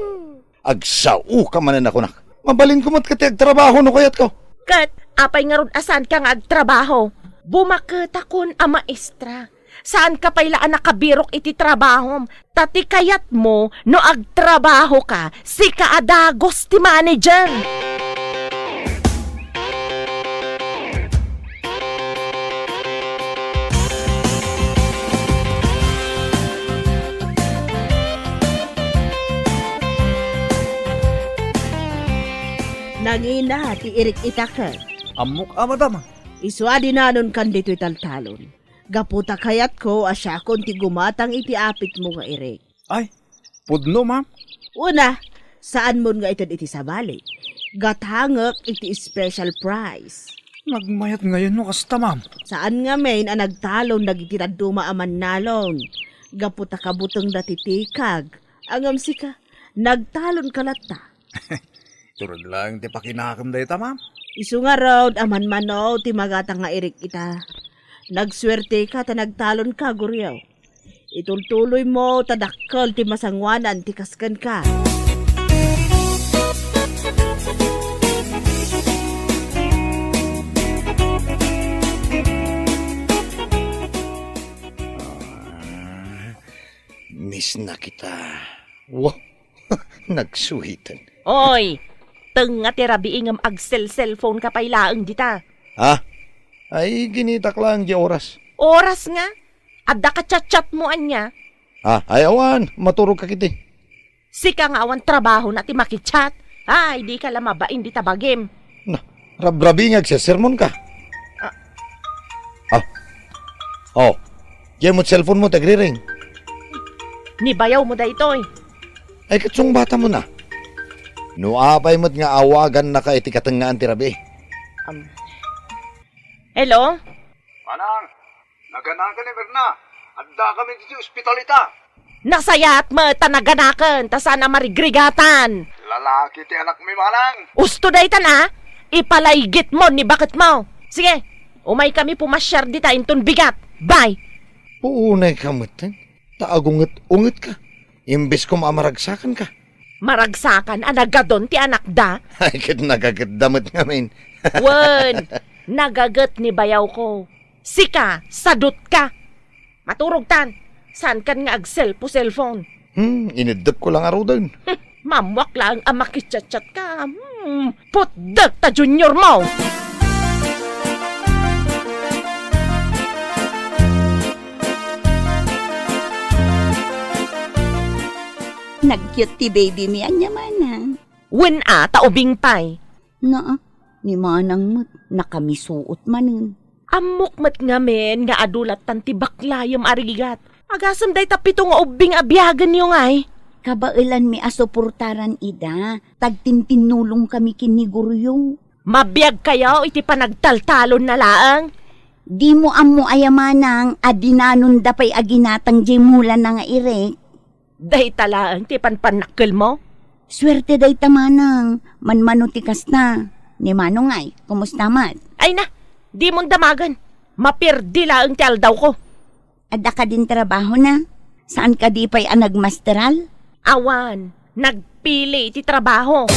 Agsaoka manen a kunak. Mabalinko met ket ti agtrabaho no kayatko. Ket apay ngarud a saanka nga agtrabaho? Bumaketakon a maestra. Saanka pay la a nakabirok iti trabahom, ta ti kayatmo no agtrabahoka, sika a dagus ti manager. Nangina ti irik ita ket. Ammok a, madam. Isu a dinanonkan ditoy taltalon. Gapu ta kayatko a siakon ti gumatang iti apitmo nga irik. Ay, pudno, ma'am. Una, saanmon nga ited iti sabali. Gatangek iti special price. Nagmayat ngayon no kasta, ma'am. Saan ngamin a nagtalon dagiti dadduma a mannalon. Gapu ta kabutengda ti tikag. Ngem sika, nagtalonka latta. Turod laeng ti pakinakem dayta, ma'am. Isu ngarud a manmano ti magatang nga irik ita. Nagsuerteka ta nagtalonka, Goryo. Itultuloymo ta dakkel ti masangoanan ti kas kenka. Ah, miss na kita. Wow, nagsuhiten. Oy, tengnga ti rabii ngem agsel-cellphone ka pay laeng dita. Ha? Ay, ginitak laeng di oras. Oras nga? Adda ka chat-chat mo ania? Ah, ay awan, maturog ka kiti. Sika nga awan trabaho na ti makichat. Ay, di ka la mabain dita bagim. Na, rabrabi nga agsesermon ka. Ah. Ah. Oh. Diay met cellphone mo, tagriring. Ni bayaw mo daytoy. Ay, ket sungbata mo na. No apay met nga awagan naka iti katengngaan ti rabii. Um, hello? Manang, naganakan ni Mirna. Adda kami ditoy ospital ita. Nasayaat met ta naganakan, ta saan a marigrigatan. Lalaki ti anakmi, manang. Usto daytan a, ipalaygit mo ni baket mo. Sige, umay kami pumasiar dita inton bigat. Bye! Puunay ka met, eh. Ta agunget-unget ka. Imbes koma a maragsakan ka. Maragsakan a nagadon ti anakda. Ay, ket nagagetda met ngamin. Wen, nagaget ni bayawko. Sika, sadutka. Maturogtan. Saankan nga agselpo-selpon. Hmm, ineddepko la ngaruden. Hmm, maammoak laeng a makichatchatka. Hmm, putdekta junior mo. Nag-cute ti baby mi ania, manang. Wen a, ta ubing pay. Naa, ni manang met, nakamisuot manen. Ammok met ngamin nga adu lattan ti baklayem a rigat. Agasem dayta pito nga ubbing a biagenyo ngay. Kabaelanmi a suportaran ida, tagtintinnulongkami ken ni Goryo. Mabiagkayo iti panagtaltalonna laeng. Dimo ammo aya manang a dinanonda pay a ginatang diay mulana nga irek? Dayta laeng ti panpannakkelmo? Suerte dayta manang, manmano ti kasta. Ni manong ay, kumusta met? Ay na, dimon damagen. Maperdi laeng ti aldawko. Adda kadin trabahona? Saan kadi pay a nagmasteral? Awan, nagpili ti trabaho.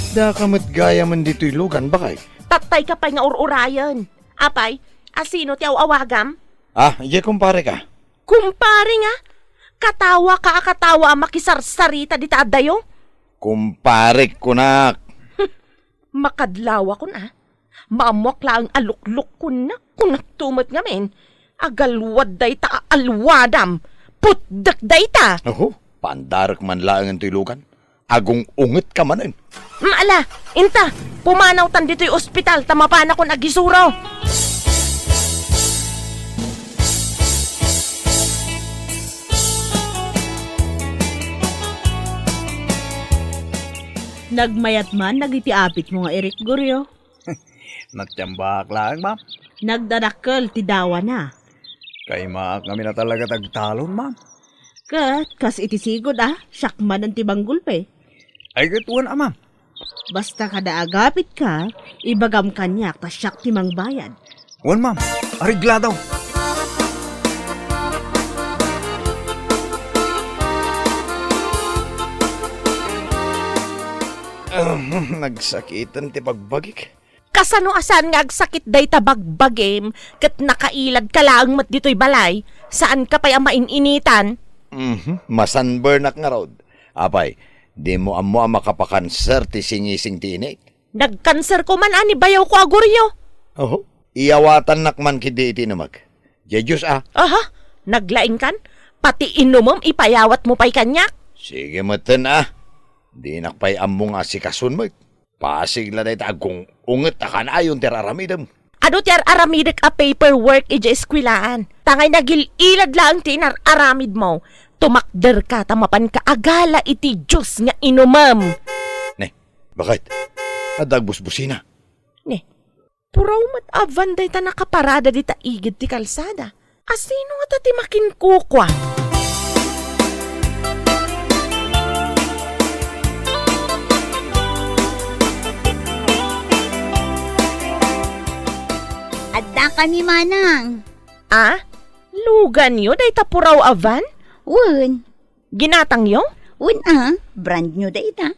Daka met gayamen ditoy lugan, baket? Tattayka pay nga ur-urayen. Apay, asino ti aw-awagam? Ah, idiay kumpareka. Kumpare nga? Katawaka a katawa a makisarsarita dita addayo? Kumparek, kunak. Makadlawakon a. Maammoak laeng a luklukkonnak, kunakto met ngamin. Agalwad dayta a alwadam. Putdek dayta. Oho, pandarek man laengen toy lugan. Agung-ungetka manen. Mm, ala, inta, pumanawtan ditoy ospital ta mapanakon agisuro. Nagmayat man dagiti apitmo nga irek, Goryo? Natiambaak laeng, ma'am. Nagdadakkel ti dawana. Kaimaak ngamin a talaga ti agtalon, ma'am. Ket kas iti sigud a, siak manen ti manggulpi. Ay, ket wen a, ma'am. Basta kada agapitka, ibagam kaniak ta siak ti mangbayad. Wen, ma'am. Areglado. Ahem, nagsakiten ti bagbagik. Kasano a saan nga agsakit dayta bagbagim ket nakailadka laeng met ditoy balay? Saanka pay a main-initan? Mhm, masunburnak ngarud. Apay, dimo ammo a makapakanser ti singising ti init? Nagkanserko man a ni bayawko a Goryo. Oho, iyawatannak man ketdi iti inumek. Diay Dios a. Aha, naglaingkan? Pati inumem ipayawatmo pay kaniak? Sige metten a. Dinak pay ammo nga asikason met. Pasig la dayta agung-unget a kanayon ti ar-aramidem. Adu ti ar-aramidek a paperwork idiay eskwelaan. Tangay nagil-ilad laeng ti inar-aramidmo. Tumakderka ta mapanka agala iti Dios nga inumem. Ne, baket? Adda agbusbusina. Ne, puraw met a van dayta nakaparada dita igid ti kalsada. Asino ngata ti makinkukua? Addaka ni Manang. Ah? Luganyo dayta puraw a van? Wen. Ginatangyo? Wen a, brand new dayta.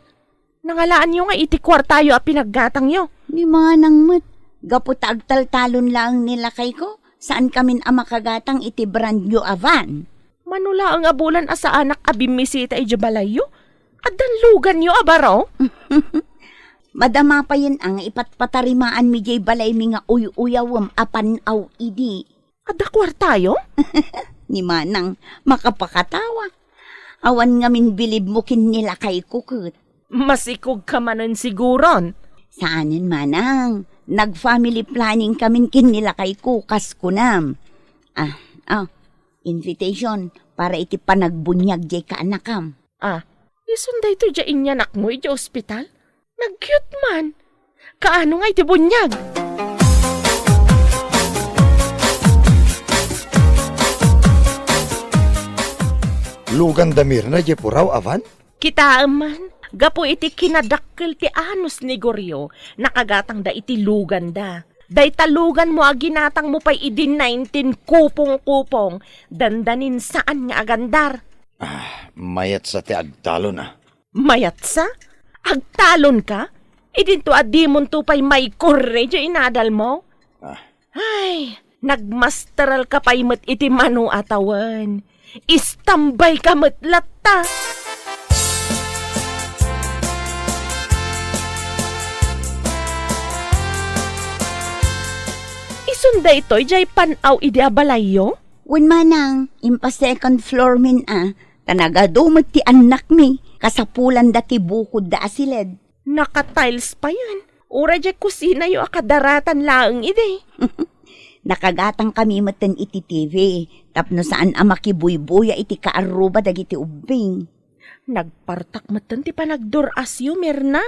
Nangalaanyo nga iti kuartayo a pinaggatangyo. Ni Manang met, gapu ta agtaltalon laeng ni lakayko, saankamin a makagatang iti brand new a van. Mano laeng a bulan a saanak a bimmisita idiay balayyo? Addan luganyo a baro? Madama payen a nga ipatpatarimaanmi diay balaymi nga uy-uyawem a pan-aw idi. Adda kuartayo? Ni Manang, makapakatawa. Awan ngamin bilibmo ken ni lakayko ket. Masikogka manen siguron. Saanen, Manang. Nag-family planning kamin ken ni lakayko, kas kunam. Ah, ah, invitation para iti panagbunyag diay kaanakam. Ah, isun daytoy diay inyanakmo idiay ospital? Nag-cute man. Kaano nga iti bunyag? Luganda Mirna diay puraw a van? Kitaem man, gapu iti kinadakkel ti anus ni Goryo, nakagatangda iti luganda. Dayta luganmo a ginatangmo pay idi nineteen kupong-kupong, dandanin saan nga agandar. Ah, mayatsa ti agtalon, ah. Mayatsa? Agtalon ka? Idinto a dimonto pay maikurre diay inadalmo? Ah. Ay, nagmasteralka pay met iti mano a tawen. Istambayka met latta. Isun daytoy diay pan-aw idi a balayyo? Wen manang, impa-second floor min a, ta nagadu met ti annakmi, kasapulanda ti bukodda a siled. Naka-tiles payen. Uray diay kusinayo a kadaratan laeng idi. Nakagatangkami metten iti T V, tapno saan a makibuybuya iti kaarruba dagiti ubbing. Nagpartak metten ti panagdur-asyo, Mirna.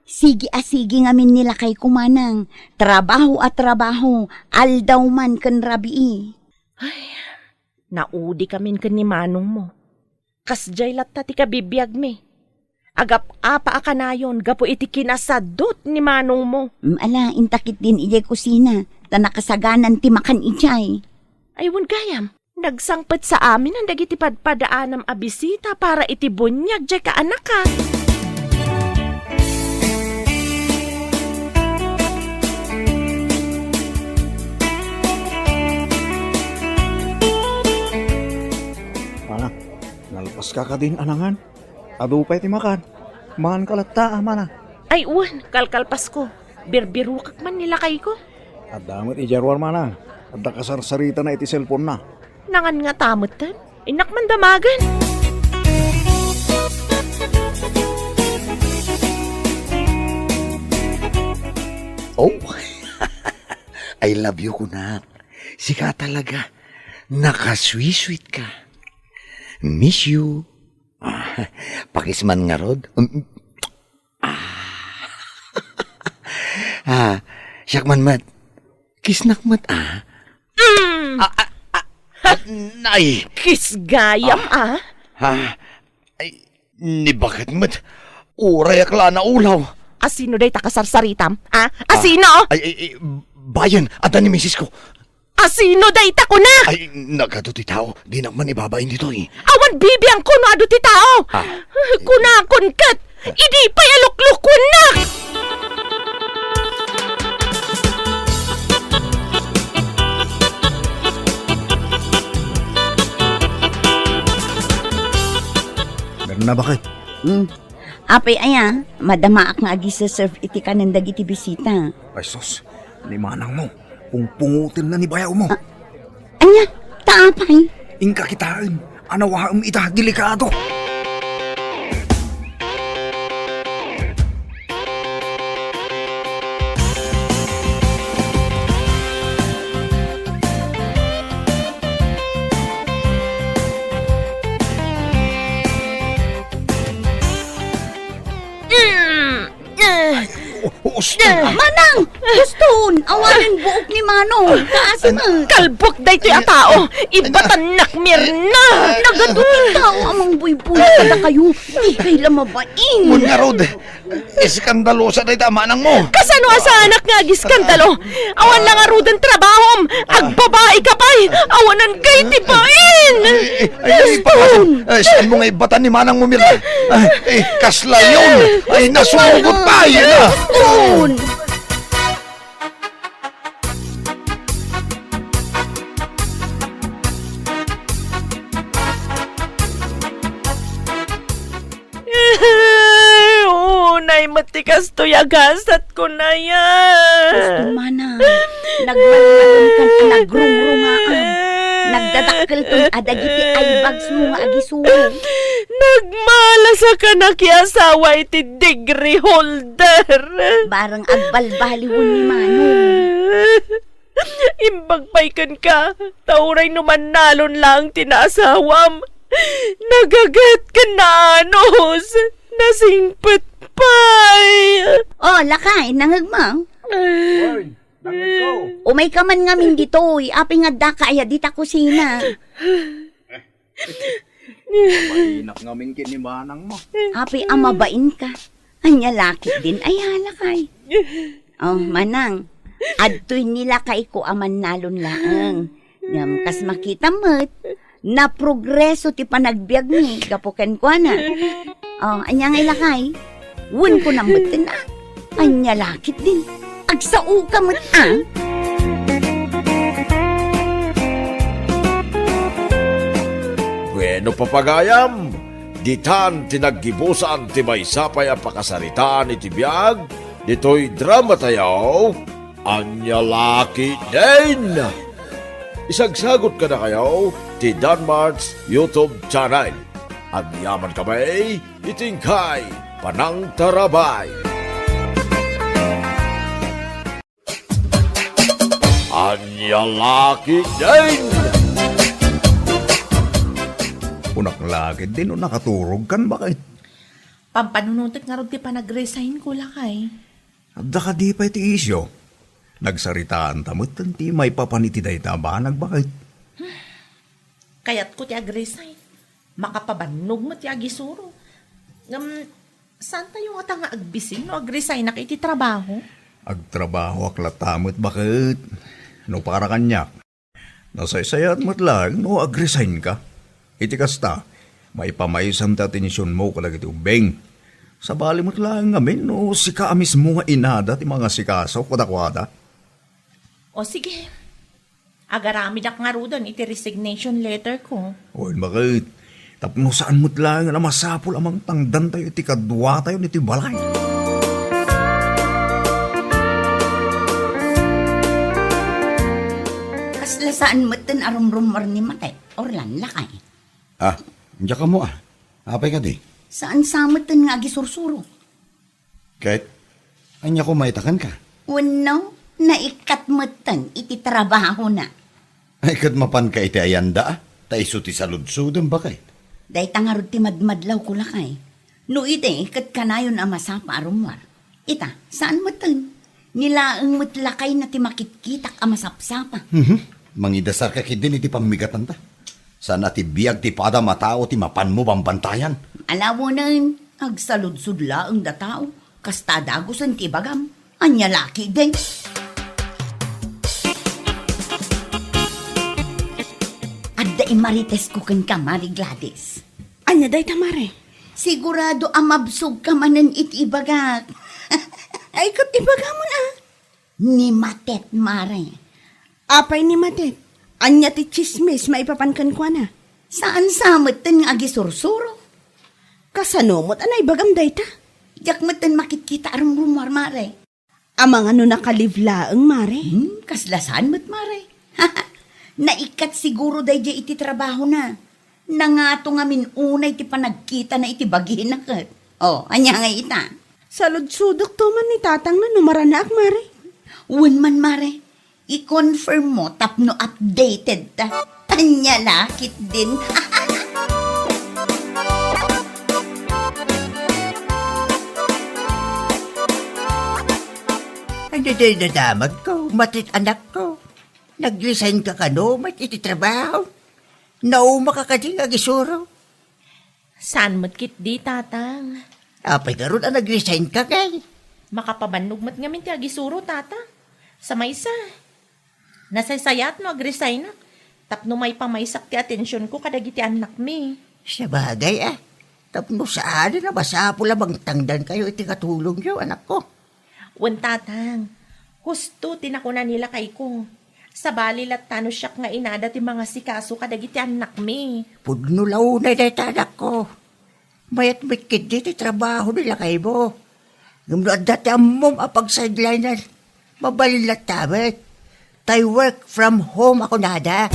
Sige a sige ngamin ni lakayko manang. Trabaho a trabaho, aldaw man ken rabii. Ay, naudikamin ken ni manongmo. Kasdiay latta ti kabibiagmi. Agap-apa a kanayon gapu iti kinasadut ni manongmo. Mm, ala, inta ketdin idiay kusina, ta nakasaganan ti makan idiay. Ay, wen gayam, nagsangpet sa amin dagiti padpadaanam a bisita para iti buniag diay kaanaka. Anak, nalpaska kadin a nangan? Adu pay ti makan. Manganka latta, a, manang. Ay, wen, kalkalpasko. Birbirokak man ni lakayko. Adda met idiay ruar, manang. Adda kasarsaritana iti cellphone-na. Nangan ngata metten. Innak man damagen. Oh, I love you, kunak. Sika talaga. Nakasweet-sweet ka. Miss you. Ah, pakis man ngarud. Mm. Ah. Ah, siak man met. Kisnak met, ah. Mm. Ah, ah, ah, ah, nay. Kiss gayam, ah. Ah. Ah, ay, ni baket met. Urayak la naulaw. Asino dayta kasarsaritam? Ah, asino? Ah, ay, ay, ay, bayen, adda ni misis ko. Asino dayta, kunak? Ay, nagadu ti tao. Dinak man ibabain ditoy. Awan bibiangko no adu ti tao. Ah. Kunakon ket, idi pay a luklukuennak. Meron na ba kay? Hmm. Apay aya, madamaak nga agiserserve iti kanen dagiti bisita. Ay sus, ni manangmo, pungpungotenna ni bayawmo. Ah, ania? Ta apay? Inka kitaen, anawaem ita, delikado. Mm. Eh. O, o, usto na. Manang! Guston! Awanen buok ni Manong! Kaasi man! Kalbok daytoy a tao! Ibatannak, Mirna! Nagadu ti tao a mangbuybuya kadakayo! Di kay la mabain! Mun ngarud, eskandalosa dayta a manangmo! Kasano a saanak nga agiskandalo? Awan la ngaruden trabahom! Agbabaika pay! Awanan kay ti bain! Ay, ay, ay, Guston! Ay, saan mo nga ibatan ni manang mo, Mirna? Ay, ay, kaslayon! Ay, nasugot pa! Yan na! Guston! Unay met ti kastoy a gasat ko, naya. Guston, manang, nagmalmalon kan a nagrungrungaam. Nagdadakkelton a dagiti eye bags mo nga agisu. Nagmalas a kanakiasawa iti degree holder. Bareng agbalbaliwen ni Manong. Imbag pay kenka, ta uray no mannalon laeng ti naasawam, nagaget ken naanus, nasingpet pay. Oh, lakay, nangegmo? Oy, nangegko. Umayka man ngamin ditoy, apay nga addaka aya dita kusina? Mabainak ngamin ken ni manangmo. Apay a mabainka? Ania la ketdin aya, lakay? Oh, manang, Adtoy ni lakayko a mannalon laeng. Ngem kas makitam met, naprogreso ti panagbiagmi gapu kenkuana. O, ania ngay lakay? Wen kunam metten a. Ania la ketdin? Agsaoka met a. Bueno, papagayam, ditan ti naggibusan ti maysa pay a pakasaritaan iti biag ditoy dramatayo. Ania la ketdin? Isagsagot kadakayo ti Danmart's YouTube channel. Agyaman kami iti inkay panangtarabay. Ania la ketdin? Kunak la ketdin no nakaturogkan, baket? Pampanunotek ngarud ti panag-resign ko, lakay. Adda kadi pay ti isyu? Nagsaritaanta met ti maipapan iti dayta a banag, baket? Kayatko ti ag-resign. Makapabannog met ti agisuro. Ngem, saantayo ngata nga agbisin no ag-resignak iti trabaho? Agtrabahoak latta met, baket. No para kaniak, nasaysayaat met laeng no ag-resignka. Iti kasta, maipamaysam ti atensionmo kadagiti ubbing. Sabali met laeng ngamin no sika a mismo nga inada ti mangasikaso kadakuada. O sige, agaramidak ngaruden iti resignation letter ko. Wen, baket. Tapno saan met laeng a masapul a mangtangdantayo iti kaduatayo iti balay. Kasla saan metten a rumrummuar ni Matet, Orlan, lakay. Ah, diak ammo a. Apay kadi? Saan sa metten nga agisursuro? Ket, ania koma ita kenka? Wenno, naikkat metten iti trabahona. Ay, ket mapanka iti ayanda, a? Ta isu ti saludsodem, baket. Dayta ngarud ti madmadlawko, lakay. No idi, ket kanayon a masapa a rummuar. Ita, saan metten? Ni laeng met lakayna ti makitkitak a masapsapa. Mhm. Mangidasarka ketdin iti pammigatanta. Saan a ti biag ti padam a tao ti mapanmo bambantayan. Ala wen, agsaludsod laeng da tao. Kasta a dagusen ti ibagam. Ania la ketdin? Adda immaritesko kenka, Mare Gladys. Ania dayta, Mare? Sigurado a mabsogka manen iti ibagak. Ay, ket ibagamon a. Ni Matet, Mare. Apay ni Matet? Ania ti tsismis maipapan kenkuana? Saan sa metten nga agisursuro. Kasano met a naibagam dayta? Diak metten makitkita a rumrummuar, Mare. Amangan no naka-leave laeng, Mare? Hmm, kasla saan met, Mare. Naikkat siguro daydiay iti trabahona. Nangato ngamin unay ti panagkitana iti bagina ket. O, ania ngay ita? Saludsodek to man ni tatangna no maranaak, Mare. Wen man, Mare. I-confirm mo tapno updated ta. Ania la ketdin. Ania diay nadamagko, Matet, anakko? Nag-resignka kano met iti trabaho? Naumaak kadi nga agisuro? Saan met ketdi, Tatang. Apay ngarud a nag-resignka, ngay? Makapabannog met ngamin ti agisuro, Tata. Sa maysa, nasaysayaat no ag-resignak tapno maipamaysak ti atensionko kadagiti annakmi. Sabagay a, tapno saanen a masapul a mangtangdankayo iti katulongyo, anakko. Wen, Tatang, husto ti nakuna ni lakayko. Sabali latta no siak nga inada ti mangasikaso kadagiti annakmi. Pudno la unay dayta, anakko. Mayat met ketdi ti trabaho ni lakaymo. Ngem no adda ti ammom a pagsideline-an, mabalin latta met. Tay work from home a kunada.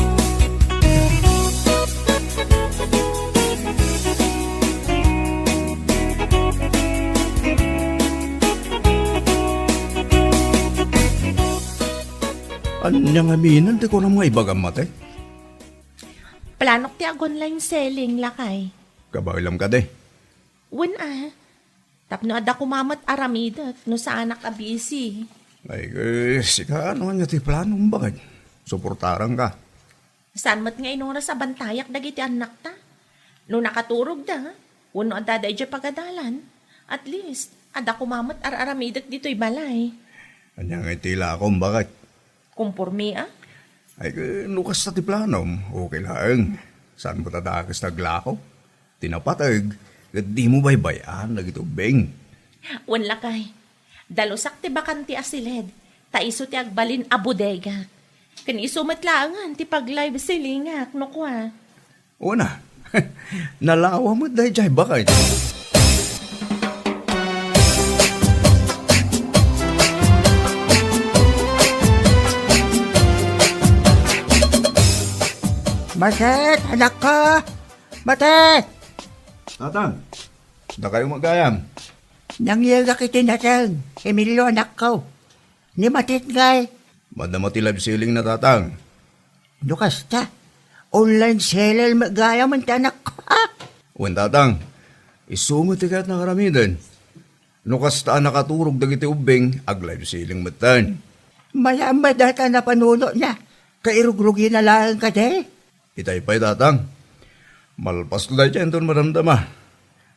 Ania ngamin ti kunam nga ibagam, Matet? Planok ti ag-online selling, lakay. Kabaelam kadi? Wen a. Tapno adda koma met aramidek no saanak a busy. Ay, eh, sika, no ania ti planom, baket? Suportaranka. Saan met nga inoras a bantayak dagiti annakta? No nakaturogda, wenno addada idiay pagadalan, at least, adda koma met ar-aramidek ditoy balay. Ania ngay ti ilakom, baket? Kompormi, a? Ay, no kasta ti planom, okay laeng. Saan mo ta dakes ti aglako? Ti napateg, ket dimo baybay-an dagiti ubbing. Wen lakay, dalusak ti bakante a siled, ta isu ti agbalin a bodega. Ken isu met laengen ti pag-live sellingak, no kua. Una, nalawa met daydiay baket. Matet, anakko! Matet! Tatang, dakayo met gayam. Nangyegak iti nateng, Emilio, anakko. Ni Matet ngay. Madama ti live selling na, Tatang. No kasta, online seller met gayam ti anakko. Wen, Tatang, isu met ti kayatna nga aramiden. No kasta a nakaturog dagiti ubbing, ag-live selling metten. Malamad dayta napanunotna. Kairugrugina laeng kadi? Itay pay, Tatang. Malpasto dayta inton madamdama.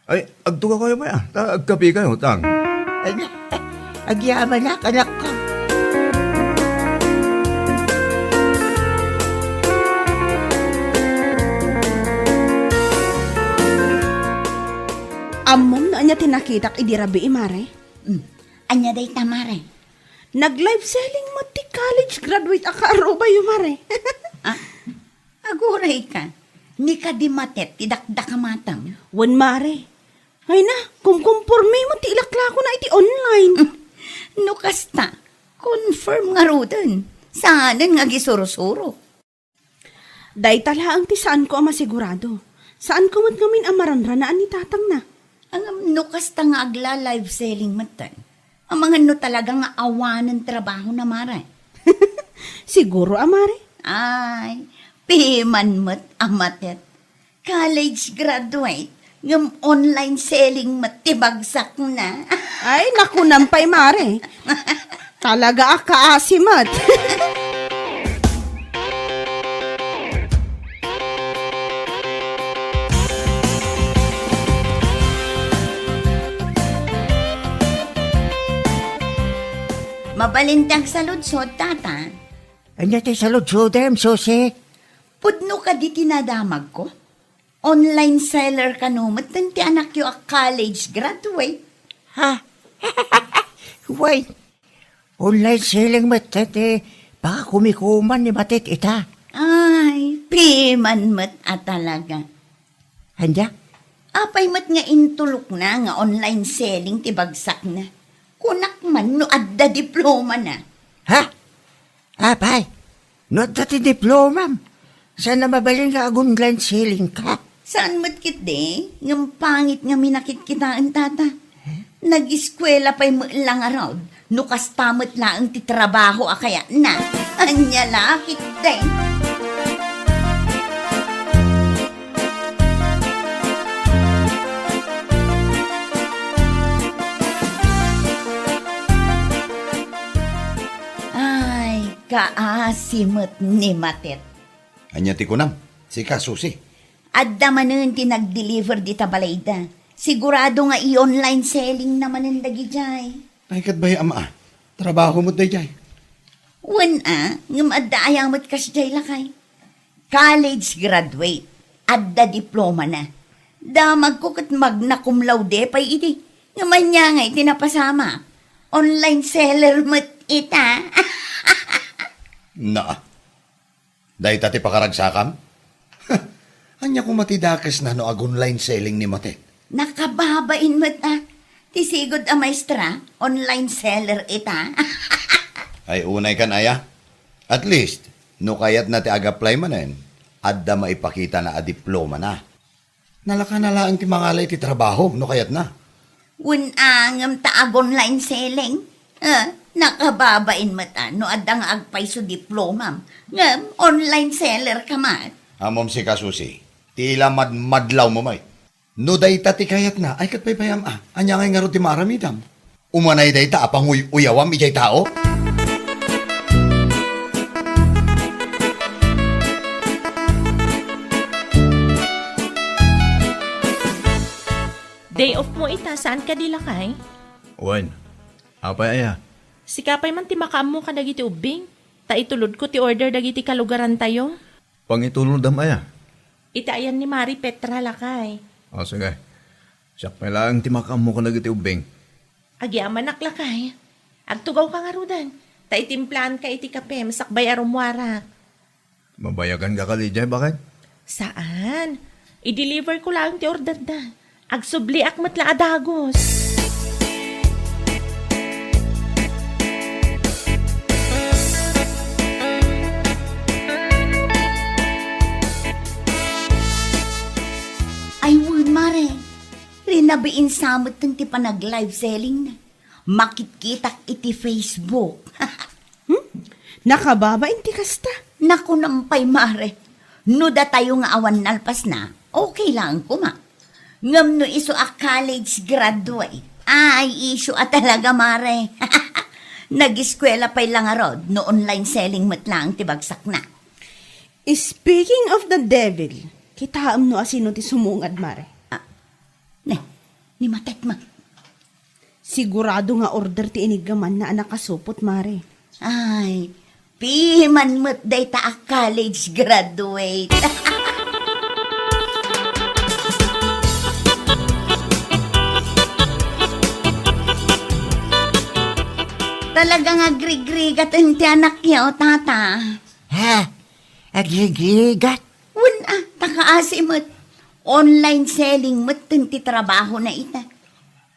Ay, agtugaw kayo pay, a. Ta agkape kayo, Tang. Ay, agyamanak, anakko. Ammom no ania ti nakitak idi rabii, Mare? Hmm. Ania dayta, Mare? Nag-live selling met ti college graduate a kaarubayo, Mare. Ah? Aguray ka, ni kadi Matet ti dakdakamatam. Wen, Mare. Ay na, kumkumpormi met ti ilaklakona iti online. No kasta, confirm ngaruden. Saanen nga agisursuro. Dayta laeng ti saanko a masigurado. Saanko met ngamin a maranranaan ni tatangna. Ngem no kasta nga agla-live selling metten, amangan no talaga nga awanen trabahona, Mare. Siguro a, Mare. Ay, piman met a Matet. College graduate, ngem online selling met ti bagsakna. Ay, nakunam pay, Mare. Talaga a kaasi met. Mabalin ti agsaludsod, Tata. Ania ti saludsodem, Susi? Pudno kadi ti nadamagko? Online seller kano metten ti anakyo a college graduate. Ha? Wen, online selling met ti pakakumikuman ni Matet ita. Ay, piman met a talaga. Ania? Apay met nga intulokna nga online selling ti bagsakna? Kunak man no adda diplomana. Ha? Apay, no adda ti diplomam, saan a mabalin nga ag-online selling ka? Saan met ketdi, ngem pangit nga minakitkitaen, Tata. Nag-eskuela pay met la ngarud, no kasta met laeng ti trabaho a kayatna. Ania la ketdi? Ay, kaasi met ni Matet. Ania ti kunam? Sika, Susi. Adda manen ti nag-deliver dita balayda. Sigurado nga i-online selling na manen dagidiay. Ay, ket bay-am a. Trabaho met daydiay. Wen a, ngem adda aya met kasdiay lakay. College graduate, adda diplomana. Damagko ket magna cum laude pay idi. Ngem ania ngay ti napasamak? Online seller met ita. Naa. Dayta ti pakaragsakam? Ania koma ti dakesna no ag-online selling ni Matet? Nakababain met a. Ti sigud a maestra, online seller ita. Ay, unay kan aya. At least, no kayatna ti ag-apply manen, adda maipakitana a diplomana. Nalakana laeng ti mangala iti trabaho no kayatna. Wen a, ngem ta ag-online selling? Ah, nakababain met a no adda nga agpayso diplomam. Ngem online seller ka met. Ammom sika, Susi, ti ila madmadlawmo met. No dayta ti kayatna, ay ket bay-am a. Ania ngay ngarud ti maaramidam? Umanay dayta a panguy-uyawam idiay tao? Day off mo ita, saan kadi lakay? Wen, apay aya? Sika pay man ti makaammo kadagiti ubbing, ta itulodko ti order dagiti kalugarantayo. Pangitulodam aya? Iti ayan ni Mari Petra, lakay. O, sige. Siak pay laeng ti makaammo kadagiti ubbing. Agyamanak, lakay. Agtugawka ngaruden, ta itimplaanka iti kapem sakbay a rummuarak. Mabayaganka kadi idiay, baket? Saan. I-deliver ko laeng ti orderda. Agsubliak met la a dagus. Ay, wen, Mare. Rinabiin sa met ti panag-live selling na. Makitkitak iti Facebook. Hmm? Nakababain ti kasta? Nakunam pay, Mare. No datayo nga awan nalpasna, okay lang koma. Ngem no isu a college graduate, ay, issue a talaga, Mare. Nag-eskwela pay la ngarud no online selling met laeng ti bagsakna. Speaking of the devil, kitaem no asino ti sumungad, Mare. Ah, ne, ni Matet met. Sigurado nga order ti iniggamanna a nakasupot, Mare. Ay, piman met dayta a college graduate. Talagang agrigrigat ti anakyo, tata. Ha? Agrigrigat? Wen a, ta kaasi met. Online selling met ti trabahona ita.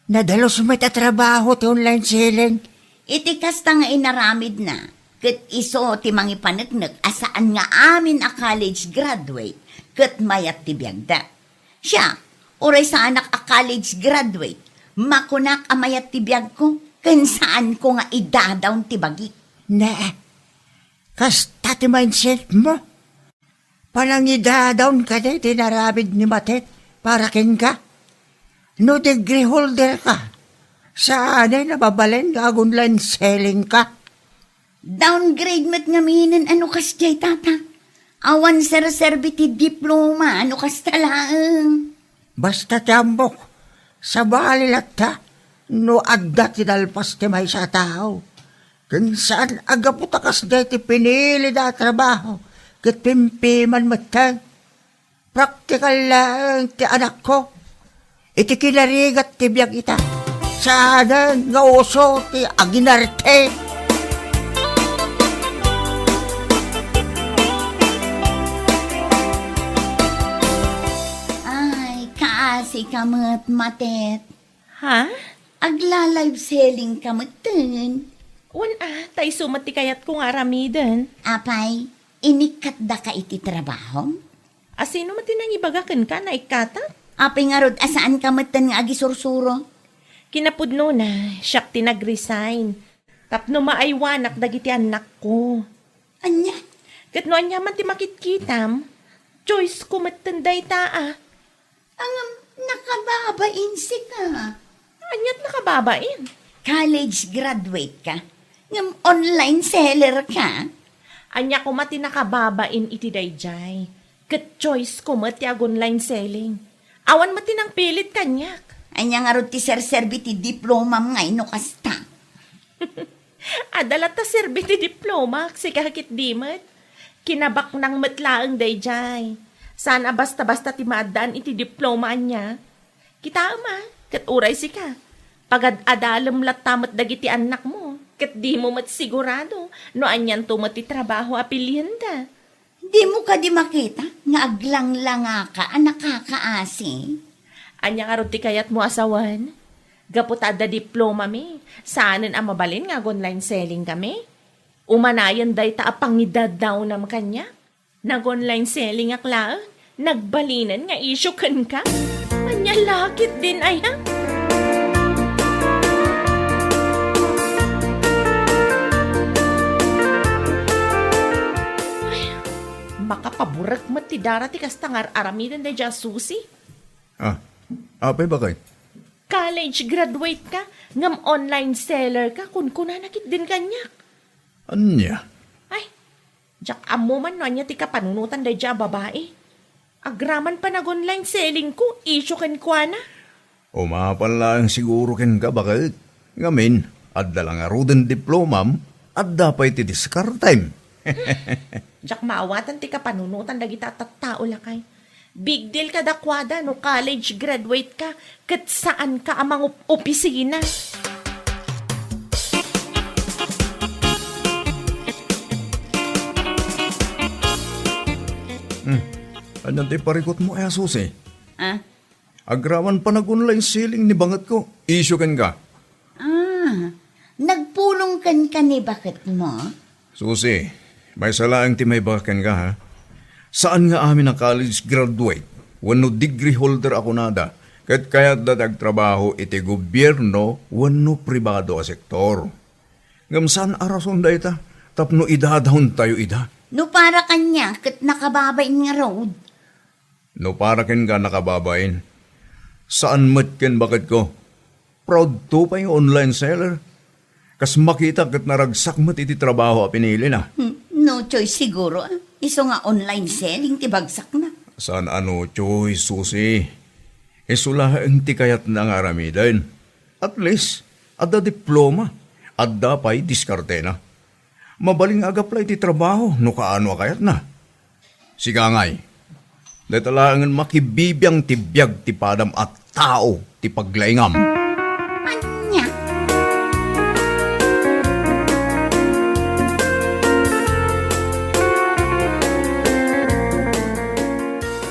Nadalus met a trabaho ti online selling. Iti kasta nga inaramidna, ket isu ti mangipaneknek a saan nga amin a college graduate ket mayat ti biagda. Siak, uray saanak a college graduate, makunak a mayat ti biagko, ken saanko nga idadawn ti bagik. Ne, kasta ti mindset mo? Panangidadawn kadi ti inaramid ni Matet para kenka? No degree holder ka, saanen a mabalin nga ag-online selling ka? Downgrade met ngaminen a no kasdiay, tata. Awan serserbi ti diploma a no kasta laeng. Basta ti ammok, sabali latta no adda ti nalpas ti maysa a tao. Ken saan a gapu ta kasdiay ti pinilida a trabaho ket pimpiman metten. Praktikal laeng ti anakko. Iti kinarigat ti biag ita, saanen nga uso ti aginarte. Ay, kaasi ka met, Matet. Ha? Agla-live selling ka metten. Wen a, ta isu met ti kayatko nga aramiden. Apay, inikkatdaka iti trabahom? A sino met ti nangibaga kenka, naikkatak? Apay ngarud a saan ka metten nga agisursuro? Kinapudnona, siak ti nag-resign. Tapno maaywanak dagiti annakko. Ania? Ket no ania man ti makitkitam, choice ko metten dayta a. Ngem nakababain sika. Aniat nakababain? College graduate ka, ngem online seller ka. Ania koma ti nakababain iti daydiay? Ket choice ko met ti ag-online selling. Awan met ti nangpilit kaniak. Ania ngarud ti serserbi ti diplomam nga no kasta? Adda latta serbi ti diplomak, sika ketdi met. Kinabaknang met laeng daydiay. Saan a basta-basta ti maaddaan iti diploma ania. Kitaem a, ket uray sika, pagad-adalem latta met dagiti annakmo, ket dimo met sigurado no anianto met ti trabaho a pilienda. Dimo kadi makita nga aglanglangaka a nakakaasi? Ania ngarud ti kayatmo a sawen? Gapu ta adda diplomami, saanen a mabalin nga ag-online selling kami? Umanayen dayta a pangidadawnam kaniak? Nag-online sellingak laeng, nagbalinen nga issue kenka? Ania la ketdin aya? Ay, makapaburek met ti dara ti kasta nga ar-aramiden daydiay a Susi. Ah, apay, baket? College graduate ka, ngem online seller ka, kunkunana ketdin kaniak. Ania? Ay, diak ammo man no ania ti kapanunotan daydiay a babai. Agraman pay nag-online selling ko, issue kenkuana. Umapal laeng siguro kenka, baket. Ngamin, Adda la ngaruden diplomam, adda pay ti diskartem. Diak maawatan ti kapanunotan dagita a tattao, lakay. Big deal kadakuada no college graduate ka ket saan ka a mangup-opisina. Hmm. Ania ti parikutmo, eh, Susi? Ah? Agraman panag-online selling ni baketko. Isyu kenka. Ah, nagpulong kenka ni baketmo? Susi, maysa laeng ti maibaga kenka, ha? Saan nga amin a college graduate wenno degree holder a kunada ket kayatda ti agtrabaho iti gobierno wenno pribado a sektor. Ngem saan a rason dayta tapno idadaontayo ida. No para kaniak ket nakababain ngarud. No para kenka, nakababain. Saan met ken baketko. Proud to pay nga online seller. Kas makita ket naragsak met iti trabaho a pinilina. Hmm, no choice siguro, ah. Isu nga online selling ti bagsakna. Saan a no choice, Susi. Isu laeng ti kayatna nga aramiden. At least, adda diploma. Adda pay diskartena. Mabalin nga ag-apply ti trabaho no kaano a kayatna. Sika ngay, dayta laengen makibibiang ti biag ti padam a tao ti paglaingam. Ania?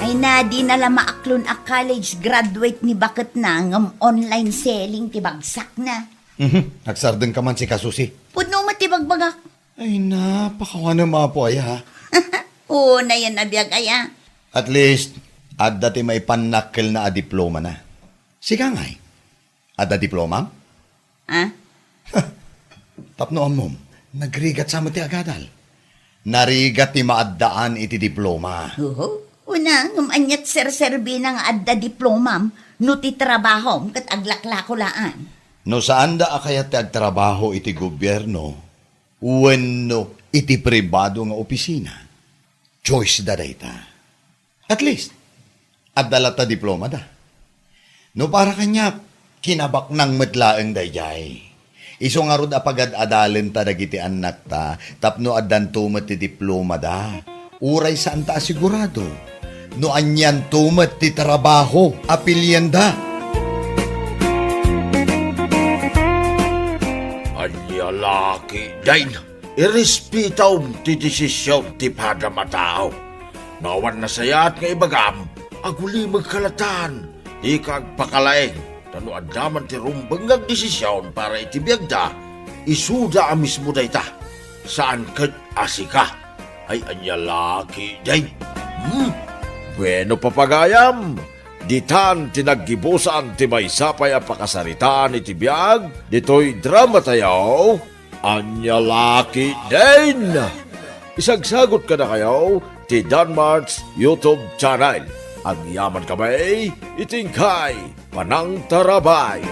Ay na, di na la maaklon a college graduate ni baketna ngem online selling ti bagsakna. Mhm. Agsardengka man, sika, Susi. Pudno met ti bagbagak. Ay na, pakawanem, Apo, aya, ha? Oo, nayan a biag, aya. At least, adda ti maipannakkelna a diplomana. Sika ngay, adda diplomam? Ah? Tapno ammom, nagrigat sa met ti agadal. Narigat ti maaddaan iti diploma. Oho. Una, ngem aniat serserbina nga adda diplomam no ti trabahom ket aglaklako laan? No saanda a kayat ti agtrabaho iti gobierno wenno iti pribado nga opisina, choice da dayta. At least, adda latta diplomada. No para kaniak, kinabaknang met laeng daydiay. Isu ngarud a pagad-adalenta dagiti annakta tapno addanto met ti diplomada. Uray saanta a sigurado no anianto met ti trabaho a pilienda. Ania la ketdin? Irespetam ti desisyon ti padam a tao. No awan nasayaat nga ibagam, agulimegka latta. Dika agpakalaing, ta no adda man ti rumbeng nga agdesisyon para iti biagda, isuda a mismo dayta. Saan ket a sika. Ay, ania la ketdin? Hmm? Bueno, papagayam, ditan ti naggibusan ti maysa pay a pakasaritaan iti biag ditoy dramatayo. Ania la ketdin? Isagsagot kadakayo ti Danmart's YouTube channel. Agyaman kami iti inkay panangtarabay.